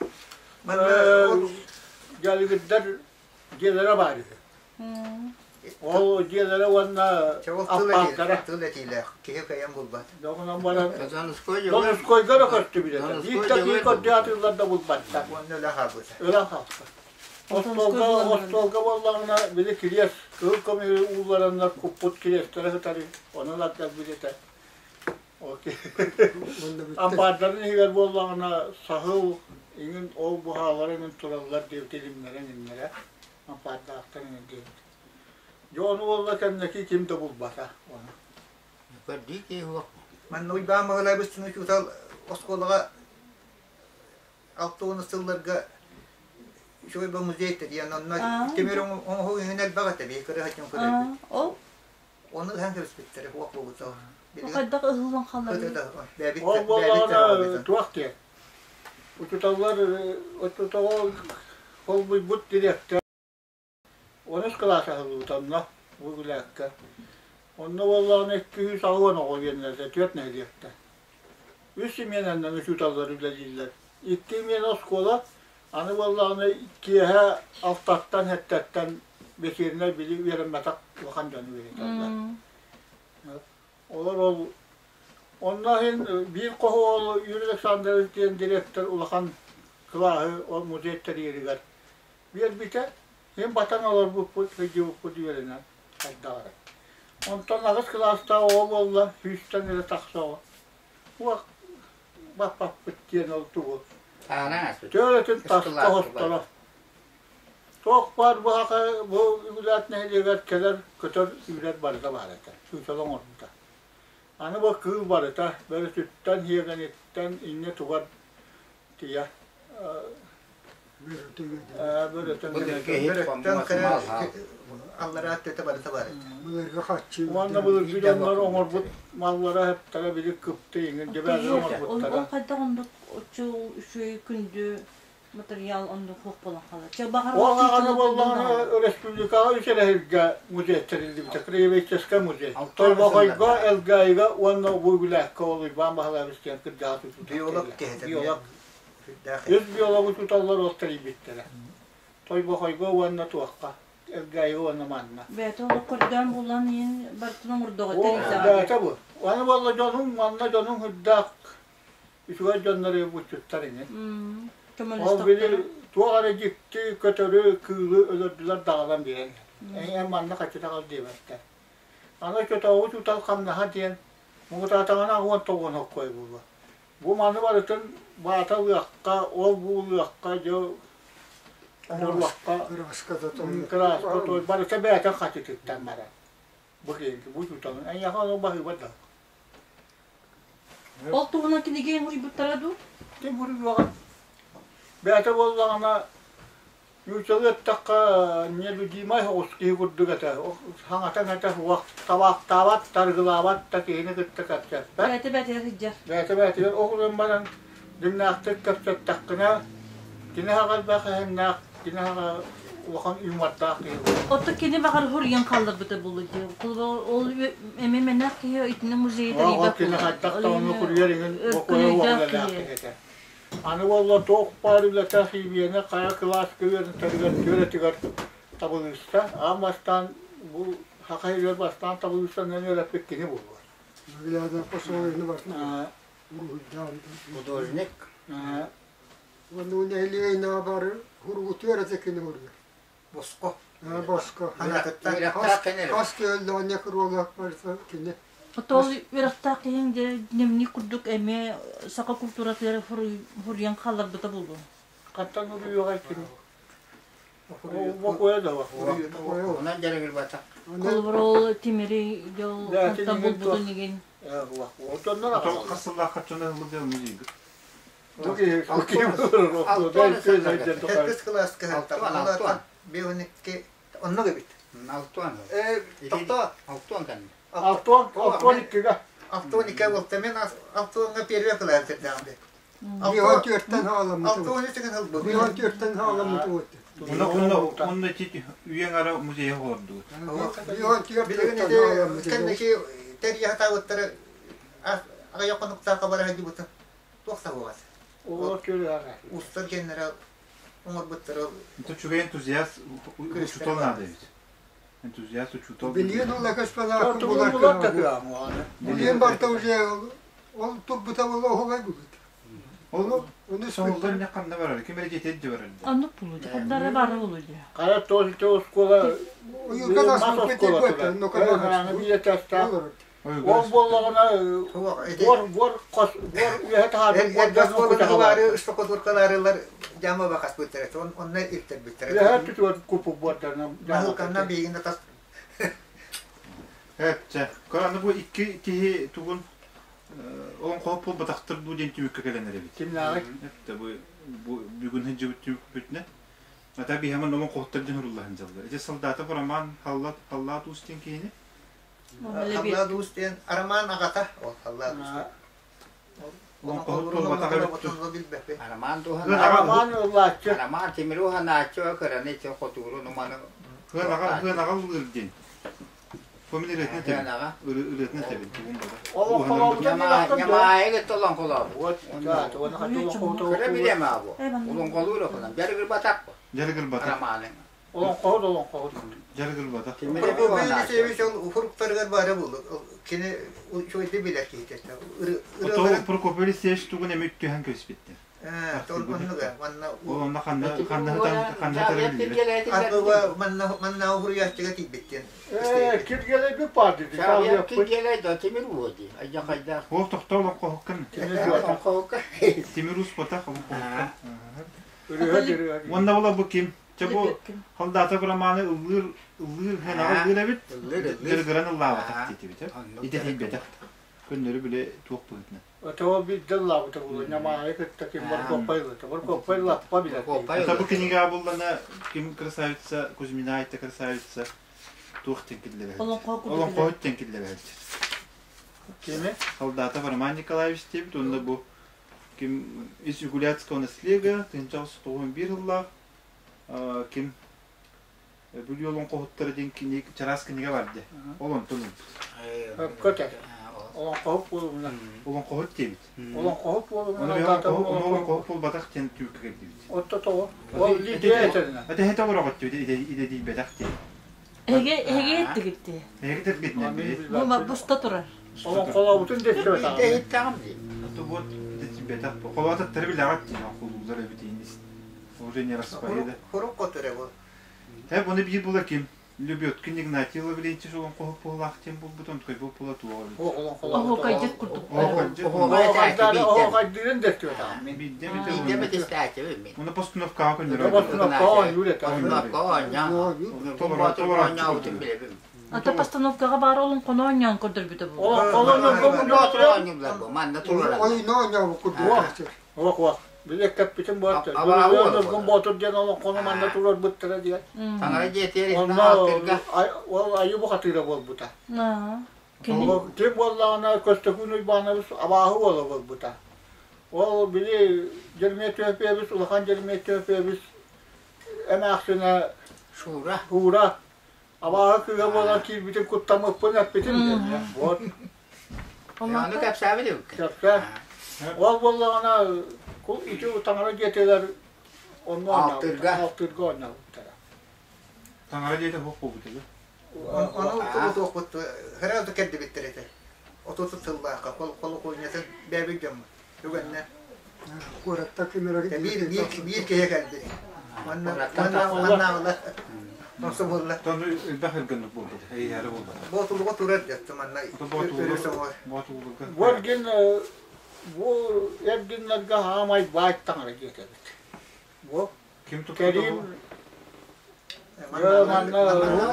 дьалыгырдар дьиэлэрэ баар үһү. Ол дьиэлэрэ уонна аппааттара. Тыл этиилээх, киһи кыайан булбат. Дьоҕунан баран Донускойга да көстүбүт этэ. Биир да киһи көрдөөтүллэр да булбаттар. Уонна өлө хаалбыта. Өлө хаалбыта. Остуолга, остуолга буоллаҕына били кириэс, кыһыл көмүһү ууллараннар куппут кириэстэрэ сытар, ону ылардар этэ. Ампаардарын иһигэр буоллаҕына саһыл иҥин ол буһаалара иҥин тураллар диэбит илимнэрэ иҥиннэрэ ампаардаахтар иҥин диэбит. Дьэ ону буолла кэнники ким да булбата ону. Көрдүү киһи суох. Манна Уйбаан Баһылайбыс учуутал оскуолаҕа 60 сылларга үчүгэй бу музей диэн онно тимир оҥоһуу иҥин элбэх этэ бии кырыһаччын көрөрбүт. Ол Ону ыһан кэбиспиттэрэ уох буолбута. Хайдах ыһыллан хаалларый? Ол буоллаҕына туох диэн учууталлар оччотоҕу холбуйбут дириэктэр онус кылаас аһыллыбыта онно бу Гүлээккэ. Онно буоллаҕына 280 оҕо үөрэнэрэ түөрт нэһилиэктэн. Үс симиэнэнэн учууталлар үлэлииллэр. Икки имиэнэ оскуола, аны буоллаҕына киэһэ алтаттан, сэттэттэн бэчиэринэй били үөрэммэтэх улахан дьону үөрэтэллэр. Олор ол онно иһин биир хоһу ол Юрий Александрович диэн директор улахан кылааһы ол музей тэрийэригэр биэрбитэ. Мин батан олорбуппут, сылдьыбыппыт үөрэнэн хайдаҕара. Онтон аҕыс кылаастаах оҕо буолла, сүүстэн эрэ тахса оҕо. Уох баппаппыт диэн ол тугу. Төөрөтүн таска хосторо. Туох баар бу хака бу Үгүлээт нэһилиэгэр кэлэр көтөр сүүрэр барыта баар этэ. Чуучала оҥорбута. Аны бу кыыл барыта бөрөтүттэн, сиэгэниттэн инньэ тугар тиийэ Аллараа өттө барыта бар этэ. Былыргы хаччы. Уонна былыргы дьоннор оҥорбут маллара хэптэрэ били кыпты иҥин дьэбээлэр оҥорбуттара. Ол хайдах оннук үчүгэй күндү материал оннук суох буолан хаалар. Чэ баҕар Ол аҕаны буоллаҕына республикаҕа үс эрэһилгэ музей тэриллибитэ, краеведческай музей. Тойбохойго, Элгээйигэ уонна Буйгулээккэ ол Уйбаан Баһылаевич диэн кырдьаҕас учуутал Биолог киһитэ. Биолог. Үс биолог учууталлар ол тэрийбиттэрэ. Тойбохойго уонна туохха, Элгээйигэ уонна манна. Бэйэтэ олох көрдөөн булан иһин барытын оҥордоҕо тэрийдэҕэ. Бэйэтэ бу. Аны буолла дьонуҥ, манна дьонуҥ үрдээх үчүгэй дьоннору булчуттар ини. Ол били туох эрэ дьикти көтөрү, кыылы өлөрдүлэр даҕалан биэрэн. Эн манна хаччытаҕал диэбэттэр. Аны оччотооҕу учуутал хамнаһа диэн муҥутаатаҕына 19 хоккой буолуо. Бу маны барытын баата ылыахха, ол бу ылыахха, дьэ оҥоруохха, кырааска той барыта бэйэтин хачытыттан барар. Бу киһи бу учууталын эйиэхэ ону баһыыба да. Ол туһунан кинигэ уруйбуттара дуу? Ким уруйуоҕа? Бэйэтэ буоллаҕына, нууччалыы эттэххэ, нелюдимай соҕус киһи курдук этэ. Хаҥатан этэ суох, табаахтаабат, таргылаабат да киһини кытта кэпсэппэт. Бэйэтэ бэйэтигэр сылдьар. Бэйэтэ бэйэтигэр ол гынан баран, дьиҥнээхтик кэпсэттэххинэ, кини аҕа элбэх эһэннээх, кини аҕа улахан юмордаах киһи буолар. Оттон кини баҕар хуруйан хаалларбыта буолуо дии. Ол эмиэ мэнэх киһи итини музейы Ол тэрийбэт кини буолуо. хайдах даҕаны хуруйар иһин Өркөн бокуойа өйдөөх уох киһи. киһи этэ. Аны буолла туох баар үлэтэ химияны хайа кылааска үөрэтэригэр түөрэтигэр табылыыста. Аан бастаан бу саха иһигэр бастаан табылыыстанан үөрэппит кини буолуо. Глядя посолойну басна уруһуйдаан. Художник. Уонна нэһилиэнньэ бары хуругутугар этэ кини уруйар. Босхо. Босхо. Ханаатыттан Хас күөллэҕинэ куруолаах барыта кини. Отол үөрэхтээх киһиҥ дьэ дневник курдук эмиэ саха культуратыгар хуруйан хаалларбыта буолуо. Хантан уруйуоҕай кини? Бокуойа да Онон дьарыгырбатах. Холобур ол тимири дьол хантан булбутун игин. Хас сыллаах хаччаны ылбыт дьон музейгыт? Төрдүс кылааска бионикки оннук эбит. Алтуан. Тохтоо. Алтуан кэннэ. Алтуан, алтуан иккигэ. Алтуан иккигэ буолта. Мен алтуанга первый кылаас сирдээҕим. Бион түөртэн хаҕаламмыт. Алтуан үчүгэн ылбыт. Бион түөртэн хаҕаламмыт уотты. Онно онно онно ити үйэҥ ара музейа олордубут. Бион Билигин түөртэн ити хаҕаламмыт. кэнники тэрийэ сатаабыттары аҕыйах хонуктаахха бара сылдьыбытым. Туох сабыгас. Олор көрүөҕэ. Устар кэннэрэ оҥорбуттара. Это үчүгэй энтузиаст учутал надо ведь. Энтузиаст учутал. Билигин ол экспонат булар. Билигин барта уже ол турбута ол оһугай булут. Ол Оны соңулдан не ханна барар? Ким эрэ жетет барар. Аннык булу. Хандара бары булу дии. Кара тос оскуола Уйурга мас да оскуола көтөр, Ол буоллаҕына буор буор хос буор үөһэ таһаарбыт буордары штукатуркаларылар дьама бакаспыттара онно илтербиттэрэ. Үөһэ түтүгэр купу буордарынан Наһылканна биигин тас Эпчэ. Көрө бу икки киһи тугун олоҥхоһут буолбатахтар дуу диэн түмүккэ кэлэн эрэбит. Кимнээҕий? Эптэ бу бу бүгүн сылдьыбыт түмүкпүтүнэ. Ата биһаман олоҥхоһуттар диэн уруллаһын дьаллар. Ити солдатов Роман Халлат Халлаат Уус диэн киһини. Халлаат Уус диэн Роман аҕата. Ол Халлаат Уус. Олоҥхоһут буолбатах эбит. Роман туһан Роман ыллааччы. Роман тимири уһанааччы кыраны ити хотууру нуманы Хыанаҕа хыанаҕа ыллыыр диэн. Помин ырыатына тэбин. Ырыатына тэбин. Тугун бада. Ньамаайы кытта олоҥхолообут. Кыра билиэм аабы. Олоҥхолуур окунан. Дьарыгырбатах. Дьарыгырбатах. Романы. Олоҥхоһут олоҥхоһут. Дьарыгырбатах. Прокопий ол хуруктарыгар баара буолу. Кини үчүгэйдик билэр киһитэ. Ото Прокопий Алексеевич тугун эми түһэн көспүттэр. Оннуга манна Ол онно ханна ханна ханна тарабиллибит. Аргыга манна манна уруйааччыга тиийбиттен. Ээ, киргелей барды. Киргелей да тимир уоди. Айда хайда. Ол тохтоо олоҥхоһуккан. Олоҥхоһукка. Тимир успатах олоҥхоһуккан. Уонна була бу ким? Чэ бу Халдатов романы ыллыыр ыллыыр хынаҕа ыллыыр эбит. Дыргыран ыллаабатах диэтибит. Идэтийбэтэх. Көннөрү биле туох быһытына. Ото биирдэ ыллаабыта буолуо. Ньамаайы кытта ким Боркуоппай ылыта. Боркуоппай лаппа билэр. Это бу кинигэ буллана ким красавица Кузьмина айта красавица туох тенкиллэбэһит. Олоҥхоһут тенкиллэбэһит. Кими? Солдатов Роман Николаевич диэбит. Онно бу ким из Югулятского наслега 1991 ыллаах ким Бүлүү олоҥхоһуттара диэн кинигэ чараас кинигэ бар дии. Ол онтон ылбыт. Көтөр. Олоҥхоһут буолумна. Олоҥхоһут диэбит. Олоҥхоһут буолумна. Ону олоҥхоһут буолбатах диэн түмүккэ кэлдибит. Отто тоҕо? Ол лидия этэринэ. Этэһэ толороҕут диэбит идэтийбэтэх диэн. Эһиги эһиги эттигит Эһиги тэрбитинэн били. Бу буста турар. Олоҥхолообутун дэстибэтэх. Итэһиттэҕим дии. Ото вот идэтийбэтэх. Холоотаттары билэҕит диэн холуулар эбит Уже не распоеда. Хурук котуре бу. Э, бұны биир була ким? Лебедкин Игнатий Лаврентьевич олоҥхоһут буоллаах диэн булбут, онтукай бу була туоҕа эбит. Оһуокайдьыт курдук. Оһуокайдыырын дэстибэтэх. Биирдэ Биирдэ бэтистээччи мин. Уна постановкаҕа көннөрөр. Постановкаҕа оонньуур этэ. Постановкаҕа оонньоон. Оонньообутун билэбин. Ата постановкаҕа баар олоҥхону оонньоон көрдөрбүтэ буолуо. Олоҥхолону оонньуулар бу манна турар. Ойно оонньообут курдук. Уох уох. Били кэппитим буолар. Ньургун Боотур диэн олоҥхону манна турарбыттара диэн. Таҥара дьиэтигэр Онно ол айыы бухатыыра буолбута. Ким буоллаҕына Көстөкүүн Уйбаанабыс абааһы уола буолбута. Ол били Дьэрмиэ Түөпүөбүс, улахан Дьэрмиэ Түөпүөбүс эмээхсинэ Шура. Шура абааһы кыыһа буолан киирбитин куттаммыппын эппитим диэн. Вот. Ону кэпсээбит эбиккин. Кэпсээ. Ол буоллаҕына ити таҥара дьиэтигэр онно Алтырга. Алтырга оонньообуттара. Таҥара дьиэтэ суох буолбут үһү. Ону тутуохпут сразу кэрдибиттэр этэ. Отут сыллаахха холокуонньатын бэйэбит дьоммут. Үгэннэ. Куоратта ким эрэ биир биир киһи кэлбит. Манна манна манна Комсомолла. Тону элбэх ыргыннык буолбут. Эйиэхэ буолбат. Боотулуга турар дьэтти манна. Боотулуга. Бу эргин бу эргиннэргэ хаамай баай таҥара дьиэтэ эбит. Бу Ким Кэрим Манна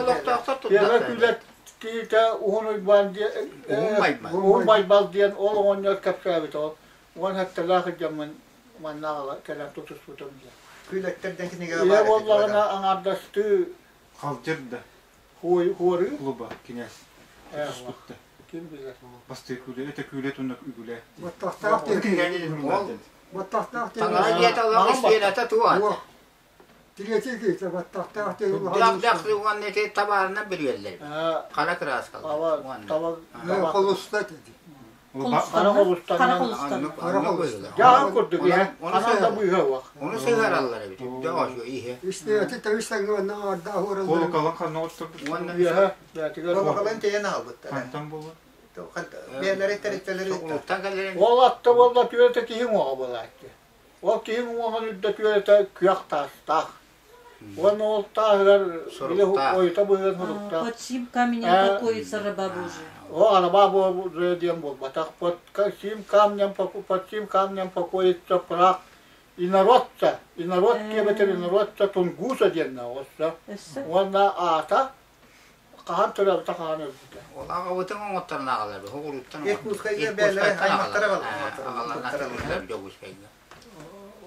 Олохтоохтор Тиэгэ турдахтар. күлэт киһитэ Уһун Уйбаан диэн Уһун Байбал. Уһун Байбал диэн ол оҕонньор кэпсээбит ол уон сэттэлээх дьоммун манна аҕала кэлэн тутуспутум диэн. Күлэттэрдэн кинигэҕэ Ийэ баар этэ буоллаҕына аҥаардастыы Халдьыр да хуорыы клуба кинээс тутуспут да. Ким билэр. Бастыы күүлэ, өтө күүлэ тунна үгүлэ. Баттахтаах диэн. Ол Баттахтаах диэн. таҥара дьиэтэ олох истиэнэтэ туох. Тириэтии киһитэ баттахтаах диэн Дах дах уонна ити табаарынан бүрүйэллэр. Хара кырааскалар. Таба Холуста dedi. Хара холустанан. Хара холустанан. Хара холустанан. Дьаһан курдук иһэ. Ханан да быыһа уох. Ону сыһараллар эбит. Дьоҕо иһэ. İşte eti тэбис тэҥҥэ арда Колоколын уораллар. ханна оттурбут? Уонна Үөһэ бээтигэр. Колоколын тиэйэн аҕалбыттар. Хантан буолар? Бэйэлэри тэрилтэлэри Улуттан кэлэрин. Ол атта буолла түөрэтэ киһи уҥуоҕа буолааччы. Ол киһи уҥуоҕун үрдэ түөрэтэ күөх таастаах. Уонна ол тааһыгар били ойута быһыан суруктаах. Под сим камнем покоится раба Божия. О, раба Божия диэн буолбатах. Под сим камнем, под сим камнем покоится прах инородца. Инород диэбэтэр инородца Тунгуса диэн оҕосто. Уонна аата хаһан төрөөбүтэ хаһан өлбүтэ. Ол аҕабытын оҥотторун аҕалар, хоҕуруттан Иркутскайга бээлэрэ аймахтара Дьокуускайга.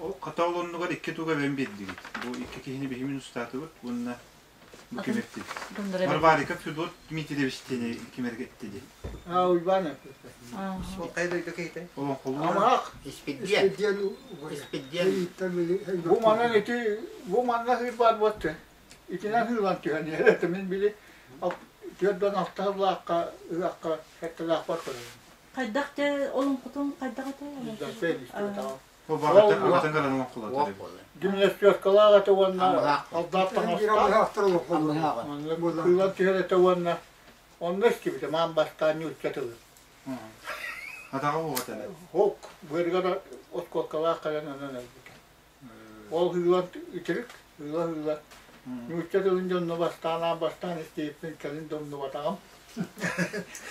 Ол хата ол оннугар икки туга эбэн биэрдигит. Бу икки киһини биһимин устаатыбыт уонна бу ким эттит? Варварика Федот Дмитриевич диэни ким эргэтти дии. А, Уйбаан эппит. Ол хайа дойду киһитэ? Олоҥхолуу. Амаах. Испиддиэн. Испиддиэн. Бу манан ити бу манна сыыр баар буолты. Итинэн сыылан түһэн иһэр. Мин били түөрт алта сыллаахха ыһыахха сэттэлээхпэр көрөбүн. Хайдах дьэ олоҥхотун хайдах этэ? Ол аҕатын кэлэн олоҥхолоото. Гимнастеркалаах этэ уонна алдаах таҥастаах. Кыылан түһэр этэ уонна онно истибитим аан бастаан нуучча тылын. Атаҕа уоҕа этэ. Ок, быарыгар оскуолкалаах кэлэн онон өлбүтэ. Ол ыылан итирик, ыыла-ыыла. Нуучча тылын дьонно бастаан аан бастаан истибиппин кэлин да умнубатаҕым.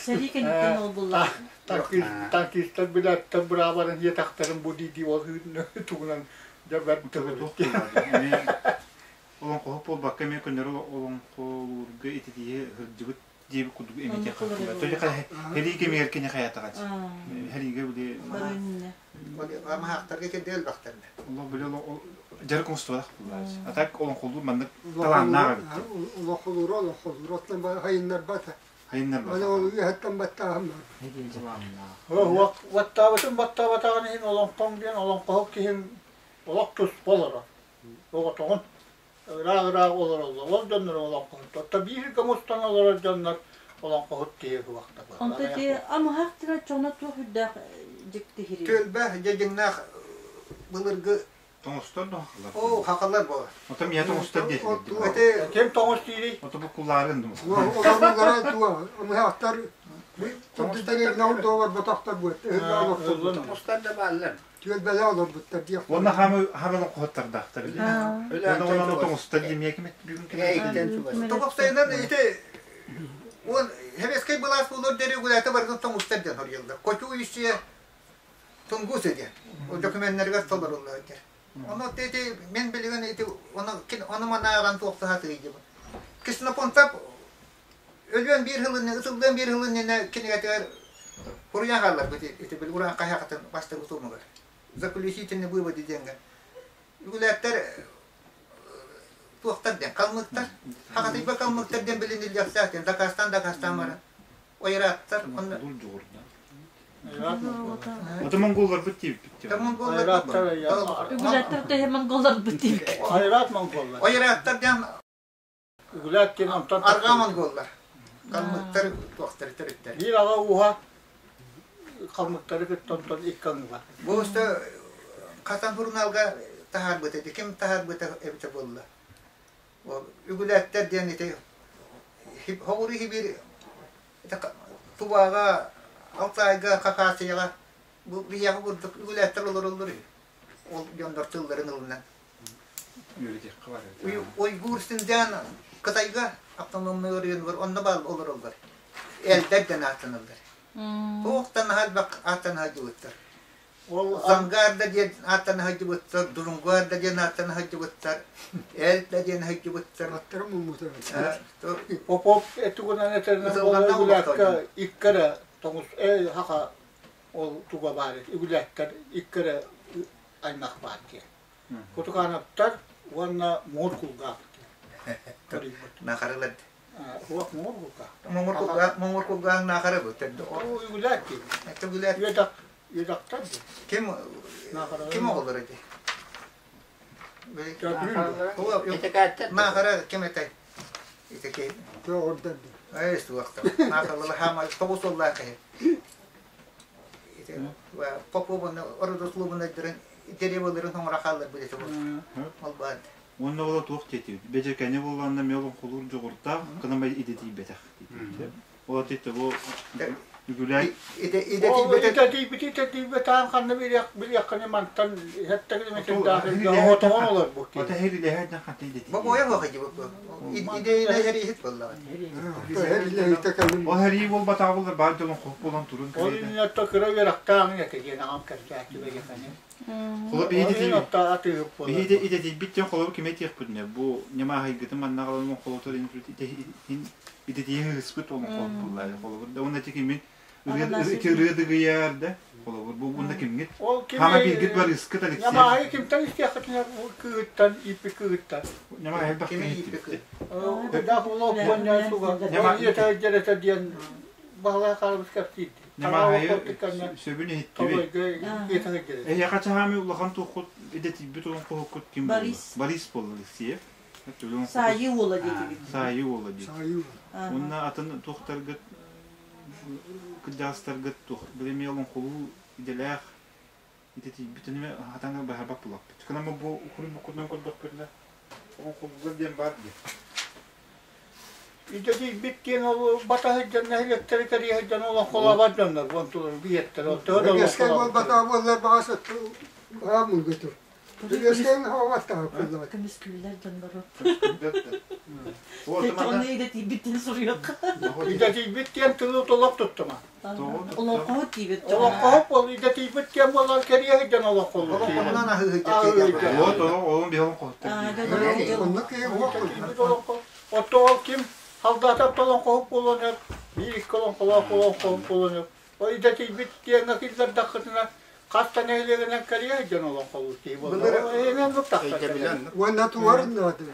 Сэрии кэнниттэн ол булла. Танкистар билээттэр быраабарын иэтэхтэрин бу дии ол тугунан дьэ бэрт тылы Олоҥхоһут буолбакка эмиэ көннөрү олоҥхолуурга ититииһи сылдьыбыт диэбит курдук эмиэ хахтылар. Толи хэрии кэмигэр кини хаятаҕач. Хэриигэ били Амаһаахтарга кэлдэ элбэхтэрнэ. Олох били дьарык оҥостубатах буллаач. А так олоҥхолуур маннык талааннаах эбит. Олоҥхолуура олоҥхолуур оттон хайыннарбата. Хайыннарбата. Аны ол үөһэттэн баттааһын бар. Баттаабытын баттаабатаҕын иһин олоҥхоҥ диэн олоҥхоһут киһин олох туспа олорор. Оҕотоҕун ыраах-ыраах олороллор. Ол дьоннор олоҥхоһуттар. Оттон биир мустан олорор дьоннор олоҥхоһут киһи кубахтабар. Онто ти амыһах тира чоно туох үрдээх дьиктиһири. Түөлбэ дьэ дьиҥнээх былыргы Тоҥустар да хахалар. Оо, хахалар буолар. Ото мия тоҥустар диэтилэр. Эти Ким тоҥус диирий? Ото бу кулаарын дум. Олорулара туа амыһахтар Тоҥустар долар ботохтор буот. Тоҥустар да бааллар. Түөлбэлэ олорбуттар диэх. Уонна хаамы хаамы хоттардаахтар. Уонна онон тоҥустар диэмиэ ким бүгүн ким. Тоҕохтойунан ити он Хевескэй былаас буолуор диэри үгүлээтэ барытын тоҥустар диэн хоруйаллар. Кочующие Тунгусы диэн. Ол докуменнарыгар толоруллар диэн. Ону ити мен билигин ити ону ону манааҕан туохтаха тыйдыбын. Ксенофонтов өлүөн биир сылын ытыллыан биир сылын иннинэ кинигэтигэр хуруйан хаалларбыт ити били ураан хайаахатын бастакы тумугар. Заключительный выводы диэҥҥэ. Үгүлээттэр туохтар диэн калмыктар хахатыйба калмыктар диэн билиниллиэхтээх диэн дакаастаан дакаастаан баран ойрааттар онно Ото монголларбыт диэбиппит. Үгүлээттэр төһө монголларбыт диэбит. Айраат монголлар. Ойрааттар диэн Үгүлээт диэн онтон арҕаа монголлар. Калмыктар туохтар төрүттэр. Биир аҕа ууһа калмыктары кытта онтон икки аҥыга. Бу уста Хасан сурунаалга таһаарбыт эти ким таһаарбыта эбитэ буолла. Үгүлээттэр диэн ити хоҕуру хибир Тубаҕа, Алтайга, Хакасияҕа бу биһиэхэ курдук үгүлээттэр олороллор үһү. Ол дьоннор тылларын ылынан. Үөрэтиэххэ бар эбит. Уйгур Синьцзян Кытайга автономный оройуонугар онно баар олороллор. Элдэр диэн ааттаналлар. Туохтан наһаа элбэх ааттана сылдьыбыттар. Ол Зангаар да диэн ааттана сылдьыбыттар, Дурунгуар да диэн ааттана сылдьыбыттар, Эл да диэн сылдьыбыттар. Аттара муммута. Попов этугунан этэринэн Ытылҕанна Үгүлээккэ икки эрэ тоҥус хаха ол туга баар Үгүлээктэр икки эрэ аймах баар диэн. Кутукаанаптар уонна Муҥур Кулгаах диэн. Нахарылар. Уох Муҥур Кулгаах. Муҥур Кулгаах, Муҥур Кулгаах нахары бу. Үгүлээк диэн. Үгүлээк. Үөдэх үөдэхтэр диэн. Ким ким оҕолоро ди? Нахара ким этэй? Ити ким? Тоҕурдан. Эй, суохта. Нахарылар хаама тоҕус оллаах киһи. Попов ородослубунайдарын дереволарын хоҥоро хаалларбыт этэ ол баар. Уонна ола туох диэтибит? Бэдьэкэни буоллаанна мел оҥхолуур дьоҕурдаах, кынамай идэтийбэтэх диэтибит. Ол ати бу үгүлээн Идэтийбит идэтийбэтаан ханна билиэххини мантан хэттэгин отоҕон олорбут. Ота херилэһэ ханта идэтийбит. Бу бойа хоха дии бу. Идея херихит буоллаҕа. Ол хэрии буолбатаҕа буоллар баар дьолун хоп буолан турун Ол иннинэ кыра үөрэхтээҕин этэ диэн аҕам кэпсээччи бэйэкэни. Холоп биһиги идэтийбит диэн холобур ким этиэхпитинэ бу ньамааһайгытын манна аҕалан холотор идэтийэ ыспыт олоҥхо буллаа холобур да уонна кимин ити ырыа дыгыйар да холобур бу уонна кимҥит хама бииргит барыыскыт Алексей Ньамааһайы кимтэн истиэххитинэ кыыһыттан ииппит кыыһыттан. Ньамааһай элбэх киһи Даах улаах буонньаа суга. Ньамааһай этэ диэн Баһылай Харабыс кэпсиирди. Ньамааһайы сөбүн иһиттибит. Эһиэхэ чаһаамы улахан туоххут идэтийбит олоҥхоһуккут ким буолла? Борис. Борис буолла Алексеев. Саайыы уола диэтибит. Саайыы уола диэт. Уонна атын туохтаргыт кырдьаҕастаргыт туох билэмиэ олоҥхолуу идэлээх идэтийбитин эмэ хатан баһарбат булаппыт. Кынама бу ухурун буккутунан көрдөхпүтүнэ олоҥхолуулар диэн баар диэн. Идэтийбит диэн ол бата сылдьан нэһилиэктэри кэрийэ сылдьан олоҥхолообот дьоннор буонтулар биһиэттэр оттоһо да Бэгэскэй буолбатаҕа буоллар баҕас аам мунгутур. Бэгэскэй хаабаттаҕа куллаат. Көмүскүүллэр дьоннору. Ону идэтийбит диэн суруйуохха. Идэтийбит диэн тылы толох туттума. Олоҥхоһут диибит. Олоҥхоһут бол идэтийбит диэн буолан кэрийэ сылдьан олоҥхолуур. Олоҥхонон аһыыһыт Вот олом биһи олоҥхоһуттар диир. Оннук киһи уох Отто ол ким халдаатап олоҥхоһут буолуон сөп, биир икки олоҥхолоох олоҥхоһут буолуон сөп. Ол идэтийбит диэҥҥэ киллэрдэххитинэ хас да нэһилиэгинэн кэрийэ сылдьан олоҥхолуур киһи буолла. Эйэнэн тахсар. Уонна тугар наада.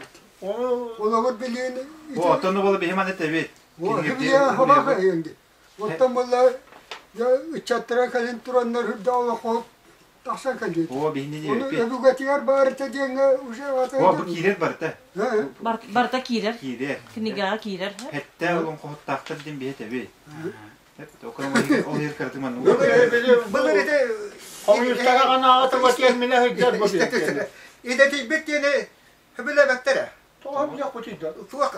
Олоҕор билиэн Бу оттон буола биһи маны тэбит. Билиэн хабаха иэнди. Оттон буолла ыччаттара кэлин тураннар үрдэ олохо тахсан кэлиэт. О, биһини Оны диэбиппит. өбүгэтигэр баарыта диэҥҥэ уже О, бу киирэр барыта. Барыта киирэр. Киирэр. Кинигэҕэ киирэр. Хэтте олоҥхоһуттаахтар диэн биһи тэбит. Ол иһэр кыратык манна. Былыр ити Хомуйустара анаҕа туга минэ сылдьар бу Идэтийбит диэни билэбэттэрэ. Тоҕо билиэхпитий да? Туох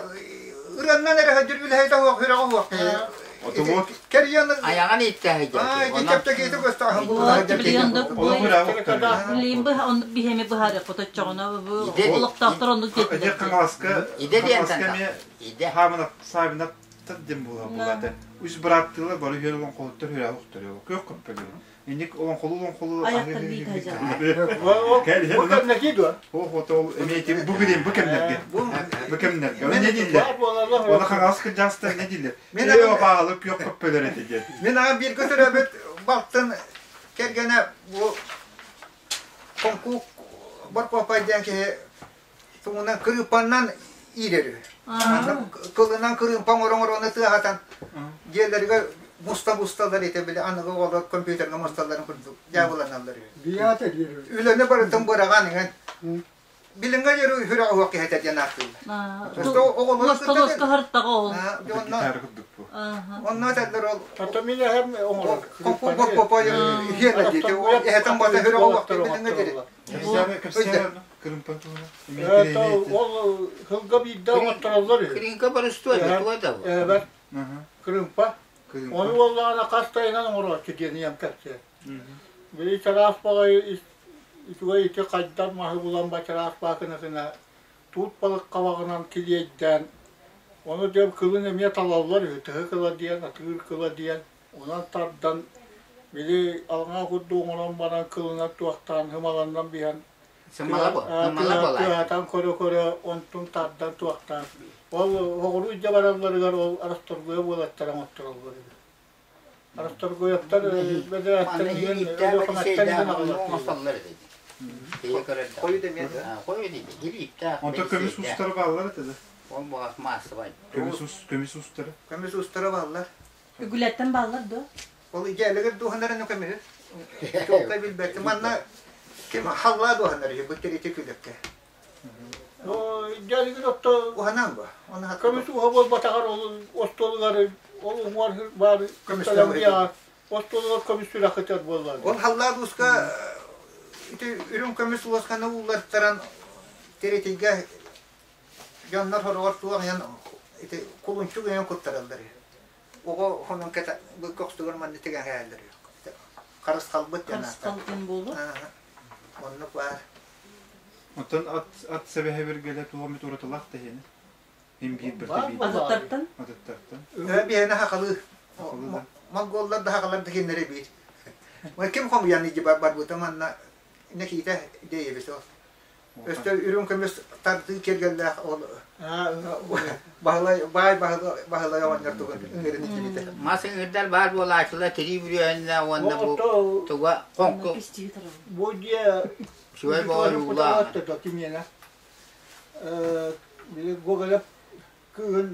ырыаннан эрэ сылдьар үлэһитэ суох, үрэҕэ суох. Отубут. Кэрийэн Айаҕын ииттэһэ Ай, чэпчэкиитик көстөөхөн Билигин оннук биһиэми быһаарыахпыт оччоҕуна бу олохтоохтор оннук Иде диэтилэр. Хаҥаласка Иде диэн Хаҥаласка эмиэ Иде. Хаамынап Савинап диэн буола булаата. Үс бырааттыылар бары үһүөн олоҥхоһуттар үһүрэ охторо. Күөх көппөлөр. Инник олоҥхолуу олоҥхолуу Аяктар биит ажар. Бу кэмнэки дуо? О, ол эмиэ бу билим бу кэмнэргэ. Бу кэмнэргэ. Оны не дииллэр? Бар буолалар. Оны Хаҥалас кырдьаҕастар не дииллэр? Мен Ээ, баалы күөх көппөлөр этэ диэн. Мин аҕам бииргэ төрөөбүт балтын кэргэнэ бу Хоҥкук Боркуоппай диэн киһи тугунан кырыыппаннан иирэр үһү. Кылынан кырыымпа оҥоро-оҥоро тыаһатан дьиэлэригэр муста-мусталар этэ били аныгы оҕолор компьютерга мусталларын курдук дьаабыланаллар үһү. Биятер диир. Үлэни барытын быраҕан иһэн билиҥҥэ диэри үһүрэ оһох киһитэ диэн ааттыыллар. Оҕолору Лоска лоска хартаҕа ол. Гитара курдук бу. Онно этэллэр ол Ото мин эһэм оҥорор. Хоҥкук Боркуоппай иһиэнэ диэти ол эһэтин бата үһүрэ оһох билиҥҥэ диэри. Кэпсээн кэпсээн кырыымпан туһунан. Эмиэ Ол сылга биирдэ оҥоттороллор үһү. Кырыымка боростуой туга да бу. Эбэр кырыымпа. Ону буоллаҕына хас тайынан оҥорооччу диэн ийэм кэпсээн. Били чараас баҕайы үчүгэй ити хайдар маһы булан бачараас баакынатына туут балык хабаҕынан килиэйдээн ону диэн кылын эмиэ талаллар үһү тыһы кыла диэн атыыр кыла диэн онон тардан Били алҕаа курдук оҥорон баран кылына туохтаан һымаланнан биһэн Сымала бу, сымала буолааччы. Тыаһатан көрө-көрө онтун тардан туохтаан. Ол оҕуруу илдьэ баралларыгар ол Расторгуя уолаттара оҥоттороллор эбит. Расторгуевтар бэдэрээттэр Манна иһин иһиттээх Өлүөхүмэттэн иһин аҕалар оҥостоллор этэ. Киһи көрөр да. Хойу да эмиэ да. Хойу диде, килииптээх. Онтон көмүс устара бааллар этэ да. Ол буолас маассабай. Көмүс ус, көмүс устара. Көмүс устара бааллар. Үгүлэттэн бааллар дуо? Ол идеялыгар дуоһанарын көмүһү. Чуолкай билбэттим. Манна ким халлаа дуоһанар үһү бу тирити күлүккэ. Идеалыгар отто Уһанан бу. Оны көмүс уһа буолбатаҕар ол остуолугар ол уҥуор баар Көмүс остуолугар көмүс сүрэххитэр буоллар. Ол халлаа дууска ити үрүҥ көмүс уосканы ууллартаран тиритигэ дьоннор хороҕор туох иһэн ити кулунчук иһэн куттараллар үһү. Оҕо хонун кэтэ бу көхсүгэр манна тигэн кээллэр үһү. Харысхалбыт диэн Харысхал диэн буолуо. Оннук баар. Оттон ат ат сэбэһэ биргэлэ туох эмит уратылаах да иһини. Мин биир бэртэ биир. Атыттартан? Атыттартан. Биһиэнэ хахалыы. Хахалыы да. Монголлар да хахалар да кинилэри биир. Ким хомуйан иди барбыта манна Никита Деевич ол. Өстө үрүҥ көмүс тардыы киэргэллээх ол Баһылай баай Баһылай оҕонньор тугун ыҥырын итибитэ. Мас ыҥырдар баар буолааччылар тирии бүрүөһүннэ уонна бу туга хоҥку Бу дьиэ Үчүгэй боҕоруулаах. Кимиэнэ Гоголев кыыһын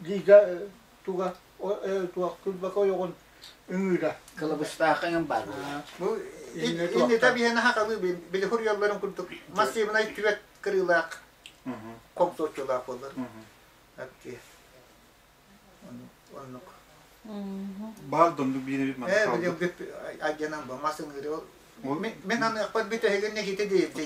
Лиза туга туох күлбэкэ ойоҕун ыҥыыра. Кылабыстаах ыҥын баар. Бу иннитэ биһиэнэ хахалыы били хуруйалларын курдук массивнай түбэт кырыылаах комсоччулаах буолар. Оннук. Баар доннук биир эбит манна Ээ, хаалбыт. билим айдьанан бу мас ыҥыыры Мен аныахпат бүтэһигин нэките диэбит.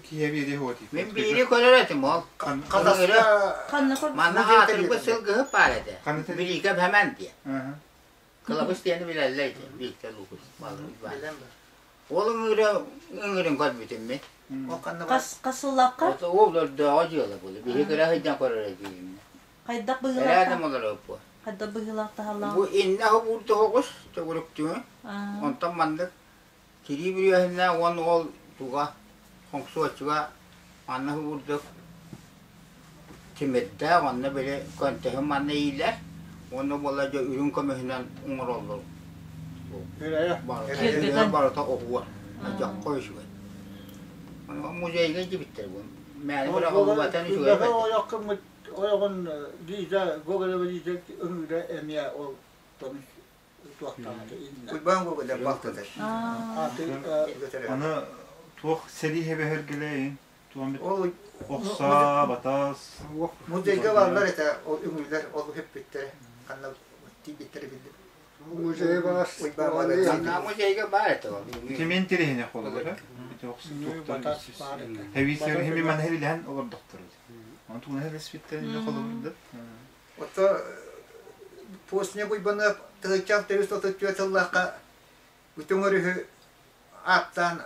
Киһи биэри хуоти. Мин биири көрөр этим ол. Хадаска Ханна көр Манна аатырбыт сылгыһыт баар этэ. Билиикэ бэмэн диэн. Кылабыс диэни билэллэр ити. Биикте Лукус. Билэн бар. Ол ыҥыыра ыҥыырын көрбүтүм мин. Ол ханна бар? Хас хас сыллаахха? Ол өрдөөҕө дьыала буолла. Биһи кыра сылдьан көрөр этибит. Хайдах Эрээдим быһыылаах олорор бу. хайдах быһыылаах таһаллаах? Бу иннэ уурду оҕус төгүрүктүҥү. Онтон маннык тирии бүрүөһүннээх уонна ол туга хоҥсуоччуга манна уурдук тимирдээх онно били көнтөһүн манна иилэр уонна буолла дьэ үрүҥ көмүһүнэн оҥороллор. Үрэйэ. Барыта оһуор. Дьоххо үчүгэй. Музейга илдьибиттэр бу. Мээнэ быраҕыллыбатан үчүгэй бэрт. Ойох кыммыт ойоҕун Лиза Гоголева Лиза ыҥыыра эмиэ ол көмүс туохтаабыта иннэ. Уйбаан Гоголев балтыта. Аны туох сэрии хэбэһэргэлээйин туом Ол охса батас музейга бааллар этэ ол үҥүүлэр ол үһүппүттэрэ ханна тиийбиттэрэ биллибит. Музей баар. Уйбаан Гоголев. Манна музейга баар этэ ол. Ити мен тириһине холобура. Ити охса Үҥүү туохтан батас баар этэ. Хэвисер хими мана хевилэһэн олордохтор. Оны тугуна хевеспиттер инне холобурда. Ото постник Уйбаныап тыһыччаах төрүс 34 сыллаахха бүтүн өрүһү ааттаан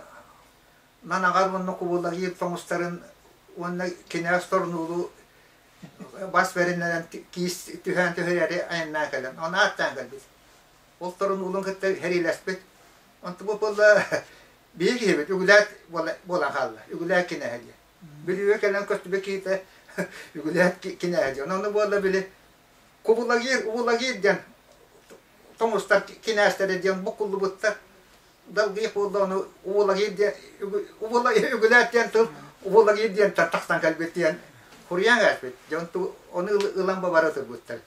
нанаҕар уонна кубулаһыы тоҥустарын уонна кинээс торнуулу бас бэриннэрэн киис түһээн түһэрээри айаннаан кэлэн оны ааттаан кэлбит. Ол торунуулун кытта хэриилэспит. Онту бу буолла биһи киһибит үгүлээт буолан хаалла. Үгүлээт кинээһэ диye. Бүлүүгэ кэлэн көстүбүт киһитэ үгүлээт кинээһэ диye. Ону буолла били кубулагиир, убулагиир диэн тоҥустар кинээстэрэ диэн буккуллубуттар. Далгыйах буолла ону убулагиир диэн үгүлээт диэн тыл убулагиир диэн тахсан кэлбит диэн хуруйан кээспит. Дьон ону ылан бабара турбуттар.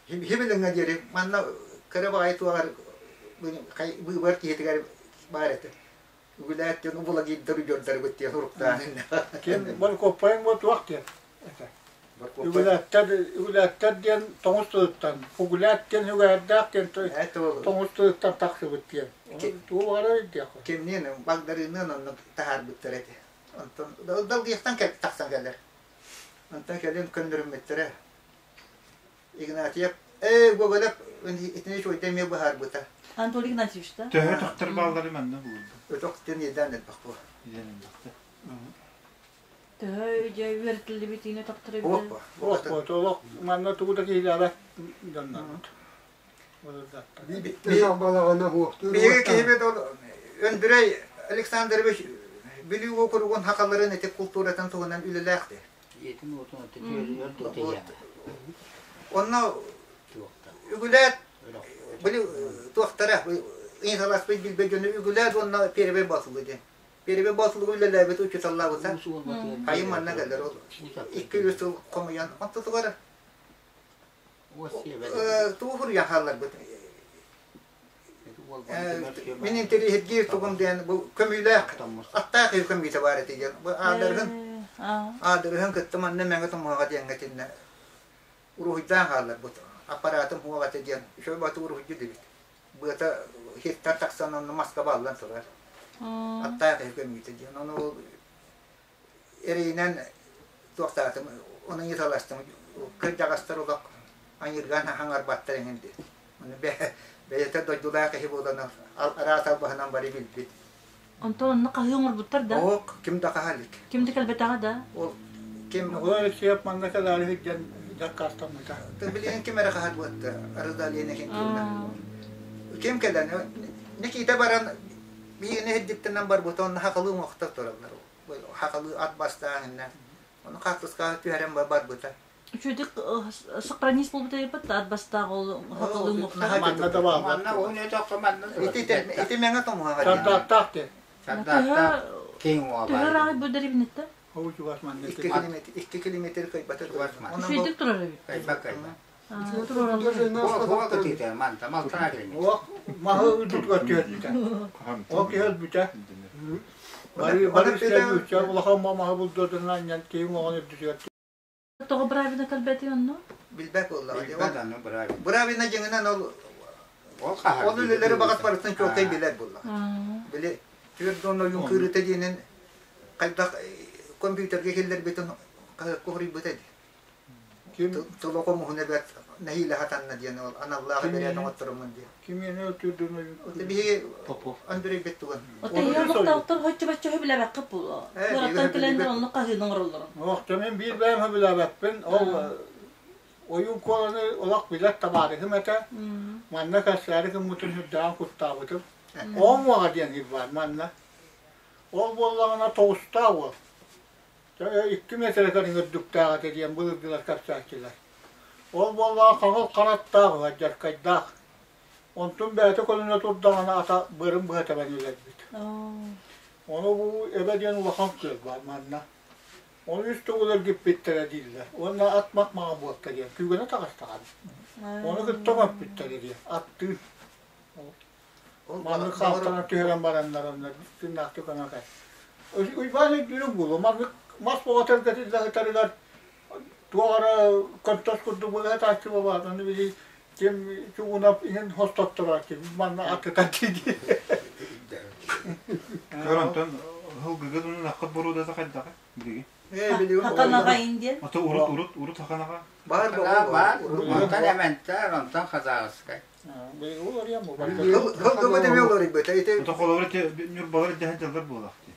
Хибилиҥҥэ диэри манна кыра баҕайы туоҕар быыбар киһитигэр баар этэ. Үгүлээт диэн убулагиирдар удьуордарбыт диэн уруктаан. Ким Боркуоппайыҥ бу туох диэн этэ? Үгүлээттэр үгүлээттэр диэн тоҥус тылыттан, угулээт диэн үгээрдээх диэн тоҥус тылыттан тахсыбыт диэн. Тугу баҕарар диэххэ. Кимниин Багдарыыныан онно таһаарбыттар этэ. Онтон Далгыйахтан тахсан кэлэр. Онтон кэлин көннөрүммүттэрэ. Игнатьев ээ Гоголев итини үчүгэйдик эмиэ быһаарбыта. Анатолий Игнатьевич да? Төһө өтөхтөр бааллары манна булду? Өтөх диэн иэдээн элбэх буо. Иэдээн элбэхтэ. Төһө дьэ үөрэтиллибитиини өтөхтөр Уох эбитэ? бо. Уох бо, толох манна тугу да киһилээбэт дьоннорбут. Биһиги киһибит ол Өндүрэй Александрович Бүлүү уокуругун хахаларын ити култууратын туһунан үлэлээх Онно үгүлээт били туохтара ыйыталаспыт билбэт дьону үгүлээт уонна Первый Боотулу диэн. Первый Боотулуга үлэлээбит учууталлаабыта. Хайым манна кэлэр ол 2-3 сыл хомуйан онтутугар тугу суруйан хаалларбыт. Мин интэриэһиргиир тугум диэн бу көмүүлээх аттаах киһи көмүүтэ баар этэ диэн. Бу аадырыһын аадырыһын кытта манна мэҥэ тумуһаҕа диэҥҥэ итиннэ уруһуйдаан хаалларбыт. Аппараатым уһуох этэ диэн үчүгэй баты уруһуйдуу дибит. Быата хиртэн тахсан онно маска бааллан турар. Аттаах киһи көмүүтэ диэн. Ону ол эрэйинэн туохтаатым, ону ыйыталастым. Кырдьаҕастар олох аньыыргаан хаҥарбаттар эҥин диэн. Ону бэйэтэ дойдулаах киһи буолан араас албаһынан бары билбит. Онтон онно хаһыы оҥорбуттар да? Ок, ким да хаһа илик. Ким да кэлбэтэҕэ да? Ол ким... Оҕо Алексеев манна кэлээри сылдьан дакаастаммыта. Билигин ким эрэ хаһар буотта, Розалия Никитина. Ким кэлэн, Никита баран биһигини иһирдиттэнэн барбыта, онно хахалыы уҥуохтар тураллар. Хахалыы ат бастаан иннэ. Ону хаартыскаҕа түһэрэн барбыта. Үчүгдүк сохранить буолбута эбит ат бастаах ол хахалыы уҥуохтар. Манна да бааллар. Манна уһун өтөххө манна Ити ити мэҥэ томуһаҕа. Сардааттаах де. Сардааттаах киҥ уоба. Төһө ыраах бу дэриэбинэттэ? Ол чугас манна. 2 километр кыйбата Чугас манна. Үчүгдүк турар эбит. Кыйба кыйба. Маһы үрдүгэр түһэрбитэ. Ол киһи өлбүтэ. Бары бары сиэн улахан маһы булдуотунан анньан киһи уҥуоҕун үрдүгэр Тоҕо Бравина кэлбэтий онно? Билбэт буоллаҕа. Бравина дьиҥинэн ол ол үлэлэри баҕас барытын чуолкай билэр буоллаҕа. Били түөрт уон ойуун кыырыта диэнин хайдах компьютерга киллэрбитин куһуруйбута дии. Тыл хомуһун эбэт нэһиилэ хатанна диэн ол аналлаах бэрээт оҥотторуммун диэн. Ким эмиэ өтүүрдүн Биһиги Андрей Беттуган. Оттон олохтоохтор хоччу-бачча сөбүлээбэккит буолуо. Куораттан кэлэннэр оннук хаһыыны оҥороллорун. Охто мен биир бэйэм сөбүлээбэппин. Ол ойуун куоланы олох билэр табаарыһым этэ. Манна кэссээри гыммытын үрдээн куттаабытым. Оҥуоҕа диэн сир баар манна. Ол буоллаҕына тоҕустаах уол. 2 миэтэрэ кэриҥэ үрдүктээх этэ диэн былыргылар кэпсээччилэр. Ол буоллаҕа хаҥыл хараттаах, алдьархайдаах. Онтун бэйэтэ көлүнэ турдаҕына ата быарын быһа тэбэн үлэрбит. Ону бу эбэ диэн улахан күөл баар манна. Ону үс төгүл эргиппиттэрэ дииллэр. Уонна ат мах маҥан буолта диэн күүгэнэ таҕыстаҕа. Ону кытта көппүттэрэ диэн аттыы. Маннык хаалтана түһэрэн бараннар онно тыыннаахтык көмө Уйбаан өйдүүрүҥ буолуо. Маннык мас боҕо тэлгэтиллэ сытарыгар туох эрэ контос курдук быһа тааччы буолбаат. Ону били ким чугунап иһин хостотторооччу манна аттытан тиийди. Көр онтон һылгыгыт уннаххыт боруодата хайдаҕа билигин? Хаканаҕа индиэн. Ото урут урут урут хаканаҕа. Баар баар. Онтон Эмэнтэр, онтон Хазаҕыскай. Һылгыбыт эмиэ олоруйбута. Ото холобур Ньурбалар дэһэн дьаллар буолах дии.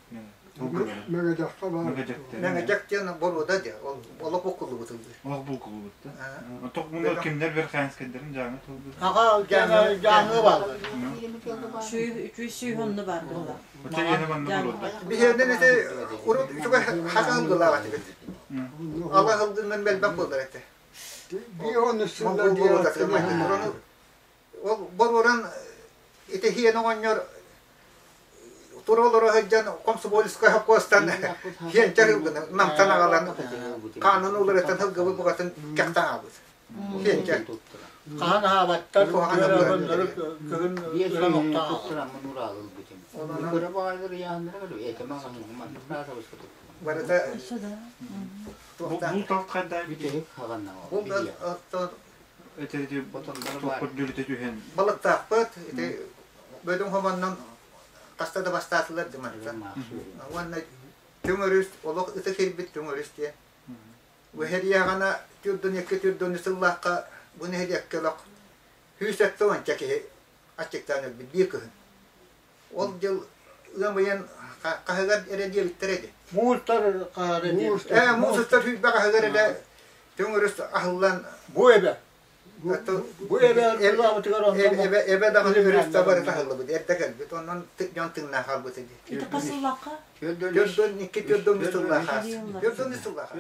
Мэгэдьэххэ баар. Мэгэдьэх диэн боруода диэ. Ол олох буккуллубут ыллыр. Олох булкуллубут да. Ото муну кимнер Верхоянскайдарын дьааҥы тылбыт. Аға дьааҥы бааллар. Үчүй сүүс онну баар буолла. Оччо иэнэ манна боруода. Биһиэнин ити урут үчүгэй хака ылгылаах этибит. Ала ылгыннан бэлбэх буолар этэ. Ол боруоран ити хиэн оҕонньор тура олоро сылдьан комсомольскай хопкуостан хиэнчэр ылгыны намтан аҕалан хаанын уларытан ылгыбыт бугатын кэхтэн аҕалбыт. Хиэнчэр. Хаһан аһаабаттар, кыһын ыран охтоох. Барыта Бу талт хайда Этери түһэн. Балыктаахпыт, ити бөдөҥ хомоннон хаста да бастаатылар дымарта. Уонна түҥ өрүс, олох ытык ирбит түҥ өрүс диэн. Үһэриэҕана түрдүн екі түрдүн сыллаахха бу нэһилиэккэ олох сүүс өттө уонча киһи аччыктаан өлбүт биир кыһын. Ол дьыл ыам ыйын хаһыгар эрэ диэбиттэр эди. Муустар хаһара диэбиттэр. Муус устар сүүрбэ хаһыгар эрэ түҥ өрүс аһыллан. Бу эбэ. Бу эбэ ылаабытыгар онно Эбэ эбэ даҕаны өрүстэ бары таһыллыбыт, эрдэ кэлбит, онон дьон тыыннаах хаалбыт ди. Ити хас сыллаахха? 42 4 сыллаах. 4 сыллаах.